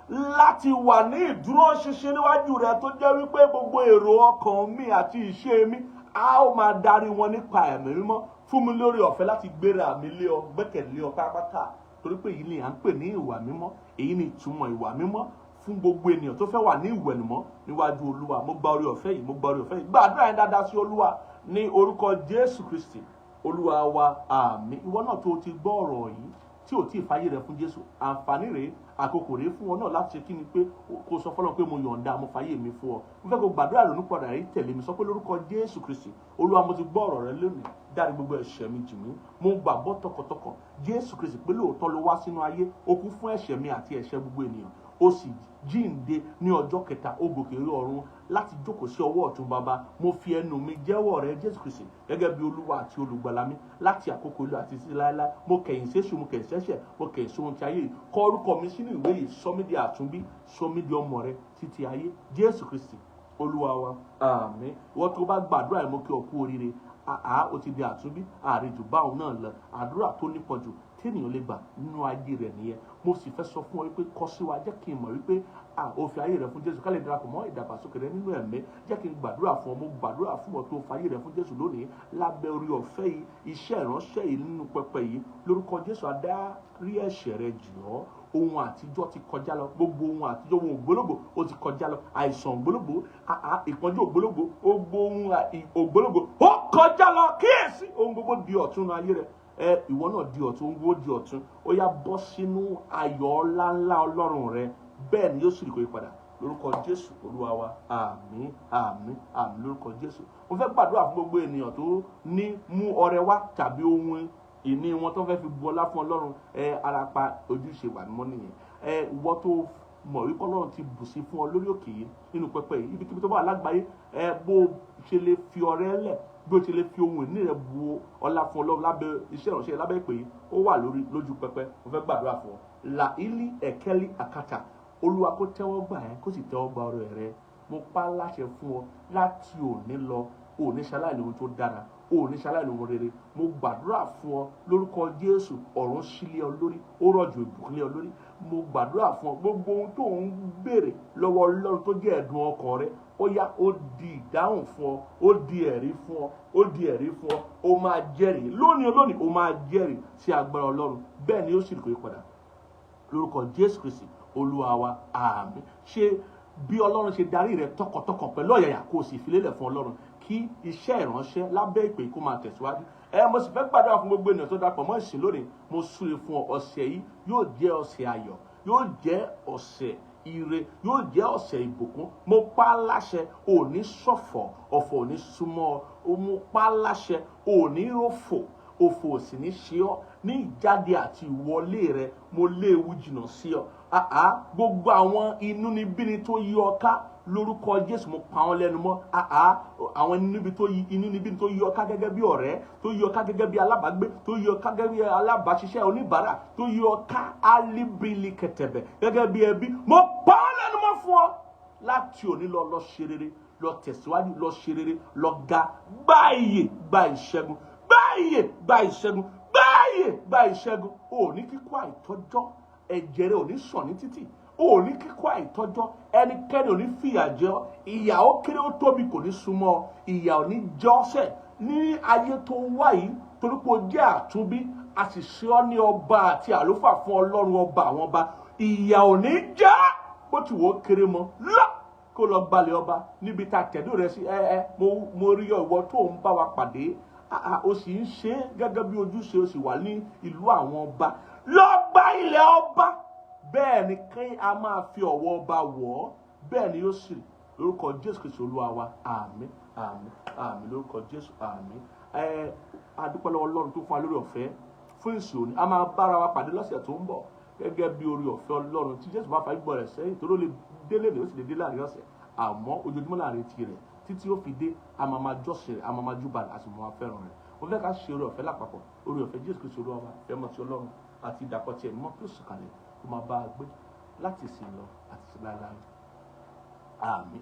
láti wà ní ìdúróṣinṣin níwájú rẹ, tó jẹ́ wípé gbogbo èrò ọkàn mi àti ìṣe mi a ó máa darí wọn nípa ẹ̀mí mímọ́. Fún mi lórí ọ̀fẹ́ láti gbéra mi lé ọ, gbẹ́kẹ̀lé ọ pátápátá, torí pé èyí ni à ń pè ní ìwà mímọ́. Èyí ni ìtumọ̀ ìwà mímọ́ fún gbogbo ènìyàn tó fẹ́ wà ní ìwẹ̀nùmọ́ níwájú Olúwa. Mo gba orí ọ̀fẹ́ yìí, mo gba orí ọ̀fẹ́ yìí. Gbàdúrà yẹn dáadáa sí Olúwa ní orúkọ Jésù Kristi Olúwa wa, àmín. Ìwọ náà tó ti gbọ́ ọ̀rọ̀ yìí tí ò tí ì fàyè rẹ fún Jésù, àǹfààní rèé, àkókò rèé fún ọ náà láti ṣe kí ni pé kó sọ fọlọ́n pé mo yọ̀ǹda, mo fàyè mi fún ọ. Mo fẹ́ kó gbàdúrà lónìí padà rí tẹ̀lé mi, sọ pé lórúkọ Jésù Kristi Olúwa, mo ti gbọ́ ọ̀rọ̀ rẹ lónìí, dárí gbogbo ẹ̀ṣẹ̀ mi jì mí. Mo gbàgbọ́ tọkàntọkàn Jésù Kristi pé lóòótọ́ ló wá sínú ayé, ó kú fún ẹ̀ṣẹ̀ mi àti ẹ̀ṣẹ̀ gbogbo ènìyàn, ó sì jíǹde ní ọjọ́ kẹta, ó gòkè rí ọ̀run láti jókòó sí ọwọ́ ọ̀tún Baba. Mo fi ẹnu mi jẹ́wọ́ rẹ Jésù Kristi gẹ́gẹ́ bí Olúwa àti olùgbàlà mi láti àkókò ìlú àti sí láéláé. Mo kẹ̀yìn séṣù, mo kẹ̀yìn sẹ́ṣẹ̀, mo kẹ̀yìn sóhun ti ayé yìí. Kọ orúkọ mi sínú ìwé yìí, sọ mí di àtúnbí, sọ mí di ọmọ rẹ títí ayé. Jésù Kristi Olúwa wa, àmín. Ìwọ tó bá gbàdúrà yìí, mo kí ọ kú oríire. Àá o ti di àtúnbí, àrejù báwọn náà lọ. Àdúrà tó nípọn jù téèyàn lè gbà nínú ayé rẹ̀ nìyẹn. Mo sì fẹ́ sọ fún ọ wípé kọ sí wa, jẹ́ kí n mọ̀ wípé o fi ayé rẹ fún Jésù, ká lè darapọ̀ mọ́ ìdàgbàsókè rẹ nínú ẹ̀mí. Jẹ́ kí n gbàdúrà fún ọ. Mo gbàdúrà fún ọ tó fayé rẹ fún Jésù lónìí lábẹ́ orí ọ̀fẹ́ yìí, iṣẹ́ ìránṣẹ́ yìí nínú pẹpẹ yìí. Lórúkọ Jésù, adárí ẹ̀ṣẹ̀ rẹ jì ọ́. Ohun àtijọ́ ti kọjá lọ, gbogbo ohun àtijọ́, ohun ògbólógbò ó ti kọjá lọ, àìsàn ògbólógbò, ìpọ́njú ògbólógbò, gbogbo ohun ògbólógbò ó kọjá lọ. Kíyèsí, ohun gbogbo di ọ̀tun nínú ayé rẹ. Ìwọ náà di ọ̀tun, ohun gbogbo di ọ̀tun. Ó yá, bọ́ sínú ayọ̀ ńláńlá Ọlọ́run rẹ. Bẹ́ẹ̀ ni yóò sì rí, kó yí padà lórúkọ Jésù Olúwa wa, àmín, àmín, àmín lórúkọ Jésù. Mo fẹ́ gbàdúrà fún gbogbo ènìyàn tó ní mú ọrẹ wá tàbí ohun ìní wọn tó fẹ́ fi bu ọlá fún Ọlọ́run. Arapa ojúṣe wà mímọ́ nìyẹn. Ìwọ tó mọ̀ wípé Ọlọ́run ti bù sí fún ọ lórí òkè yìí, nínú pẹpẹ yìí, ibikíbi tó bá wà lágbàáyé, bó ṣe lè fi ọrẹ lẹ̀, bí o ṣe lè fi ohun ìní rẹ bu ọlá fún Ọlọ́run lábẹ́ iṣẹ́ ìránṣẹ́, lábẹ́ ìpè yìí, ó wà lórí lójú pẹpẹ. Mo fẹ́ gbàdúrà fún ọ. La ilí ẹ̀kẹ́lí àkàtà. Olúwa kó tẹ́wọ́ gbà ẹ́, kó sì tẹ́wọ́ gba ọrẹ rẹ. Mo pa á láṣẹ fún ọ láti òní lọ, òní ṣaláìní ohun tó dára, òní ṣaláìní ohun rere. Mo gbàdúrà fún ọ lórúkọ Jésù, ọ̀run sílé ọ lórí, ó rọ̀jò ìbùkún lé ọ lórí. Mo gbàdúrà fún ọ, gbogbo ohun tó ń béèrè lọ́wọ́ Ọlọ́run tó jẹ́ ẹ̀dùn ọkàn rẹ, ó yá, ó di ìdáhùn fún ọ, ó di ẹ̀rí fún ọ, ó di ẹ̀rí fún ọ. Ó máa jẹ́rìí lónìí, lónìí ó máa jẹ́rìí sí agbára Ọlọ́run. Bẹ́ẹ̀ ni ó sì rí, kò yí padà lórúkọ Jésù Kristi Olúwa wa, àmín. Ṣe bí Ọlọ́run ṣe darí rẹ tọkàntọkàn pẹ̀lú ọ̀yàyà, kó o sì fi lélẹ̀ fún Ọlọ́run kí iṣẹ́ ìránṣẹ́ lábẹ́ ìpè kó máa tẹ̀síwájú. Mo sì fẹ́ gbàdúrà fún gbogbo ènìyàn tó darapọ̀ mọ́ ìsìn lónìí. Mo súre fún ọ, ọ̀sẹ̀ yìí yóò jẹ́ ọ̀sẹ̀ ayọ̀, yóò jẹ́ ọ̀sẹ̀ ire, yóò jẹ́ ọ̀sẹ̀ ìbùkún. Mo pa á láṣẹ, ò ní ṣọ̀fọ̀, ọ̀fọ̀ ò ní súnmọ́ ọ. Mo pa á láṣẹ, ò ní ròfò, òfò ò sì ní ṣe ọ́ ní ìjáde àti ìwọlé rẹ. Mo léwu jìnnà sí ọ. Àá gbogbo àwọn inúnibíni tó yí ọ ká, lórúkọ Jésù, mo pa wọn lẹ́nu mọ́. Àá àwọn inúnibíni tó yí ọ ká gẹ́gẹ́ bí ọ̀rẹ́, tó yí ọ ká gẹ́gẹ́ bí alábàágbé, tó yí ọ ká gẹ́gẹ́ bí alábàáṣiṣẹ́, oníbàárà, tó yí ọ ká alíbìlì kẹtẹ̀bẹ̀ gẹ́gẹ́ bí ẹbí, mo pa wọn lẹ́nu mọ́ fún ọ láti òní lọ. Lọ ṣe rere, lọ tẹ̀síwájú, lọ ṣe rere, lọ ga, gba ìyè, gba ìṣẹ́gun, gba ìyè, gba ìṣẹ́gun, gba ìyè, gba ìṣẹ́gun. Ò ní kíkọ́ àìtọ́jọ́, ẹ̀jẹ̀ rẹ ò ní sàn ní títì. Ò ní kíkọ́ àìtọ́jọ́, ẹnikẹ́ni ò ní fìyà jẹ ọ́. Ìyà ó kéré ó tóbi kò ní súnmọ́ ọ. Ìyà ò ní jẹ ọ́ sẹ̀ ní ayé tó wá yìí, torí pé o jẹ́ àtúnbí, a sì ṣe ọ́ ní ọba àti àlùfáà fún Ọlọ́run ọba àwọn ọba. Ìyà ò ní jẹ bó ti wò ó kéré mọ́ lọ, kó lọ gbalẹ̀ ọba níbi tá a tẹ̀dó rẹ sí. Ẹ ẹ mo rí ọ, ìwọ tó ń bá wa pàdé. O sì ń ṣe é gẹ́gẹ́ bí ojúṣe, o sì wà ní ìlú àwọn ọba. Lọ gba ilẹ̀ ọba. Bẹ́ẹ̀ ni kí a máa fi ọ̀wọ̀ ọba wọ̀ ọ́. Bẹ́ẹ̀ ni yóò sì rí lórúkọ Jésù Kristi Olúwa wa. Àmín, àmín, àmín, lórúkọ Jésù, àmín. Ẹ a dúpẹ́ lọ́wọ́ Ọlọ́run tó fún wa lórí ọ̀fẹ́ fún ìsìn òní. A máa bára wa pàdé lọ́sẹ̀ tó ń bọ̀ gẹ́gẹ́ bí orí ọ̀fẹ́ Ọlọ́run, tí Jésù bá fa gbọ́ rẹ̀ sẹ́yìn, tó ló lè délé ní, ó sì lè dé láàrin ọ̀sẹ̀, àmọ́ ojoojúmọ́ láàrin tirẹ̀ títí ó fi dé, a máa máa jọ́sìn rẹ̀, a máa máa júbà rẹ̀, a sì máa fẹ́ràn rẹ̀. Mo fẹ́ ká ṣe orí ọ̀fẹ́ lápapọ̀. Orí ọ̀fẹ́ Jésù Kristi Olúwa wa, ìfẹ́ mọ́ ti Ọlọ́run àti ìdàpọ̀ ti Ẹ̀mí Mímọ́ kí ó sọ̀kalẹ̀ kó máa bá a gbé láti ìsìn lọ àti sí láéláé. Àmín.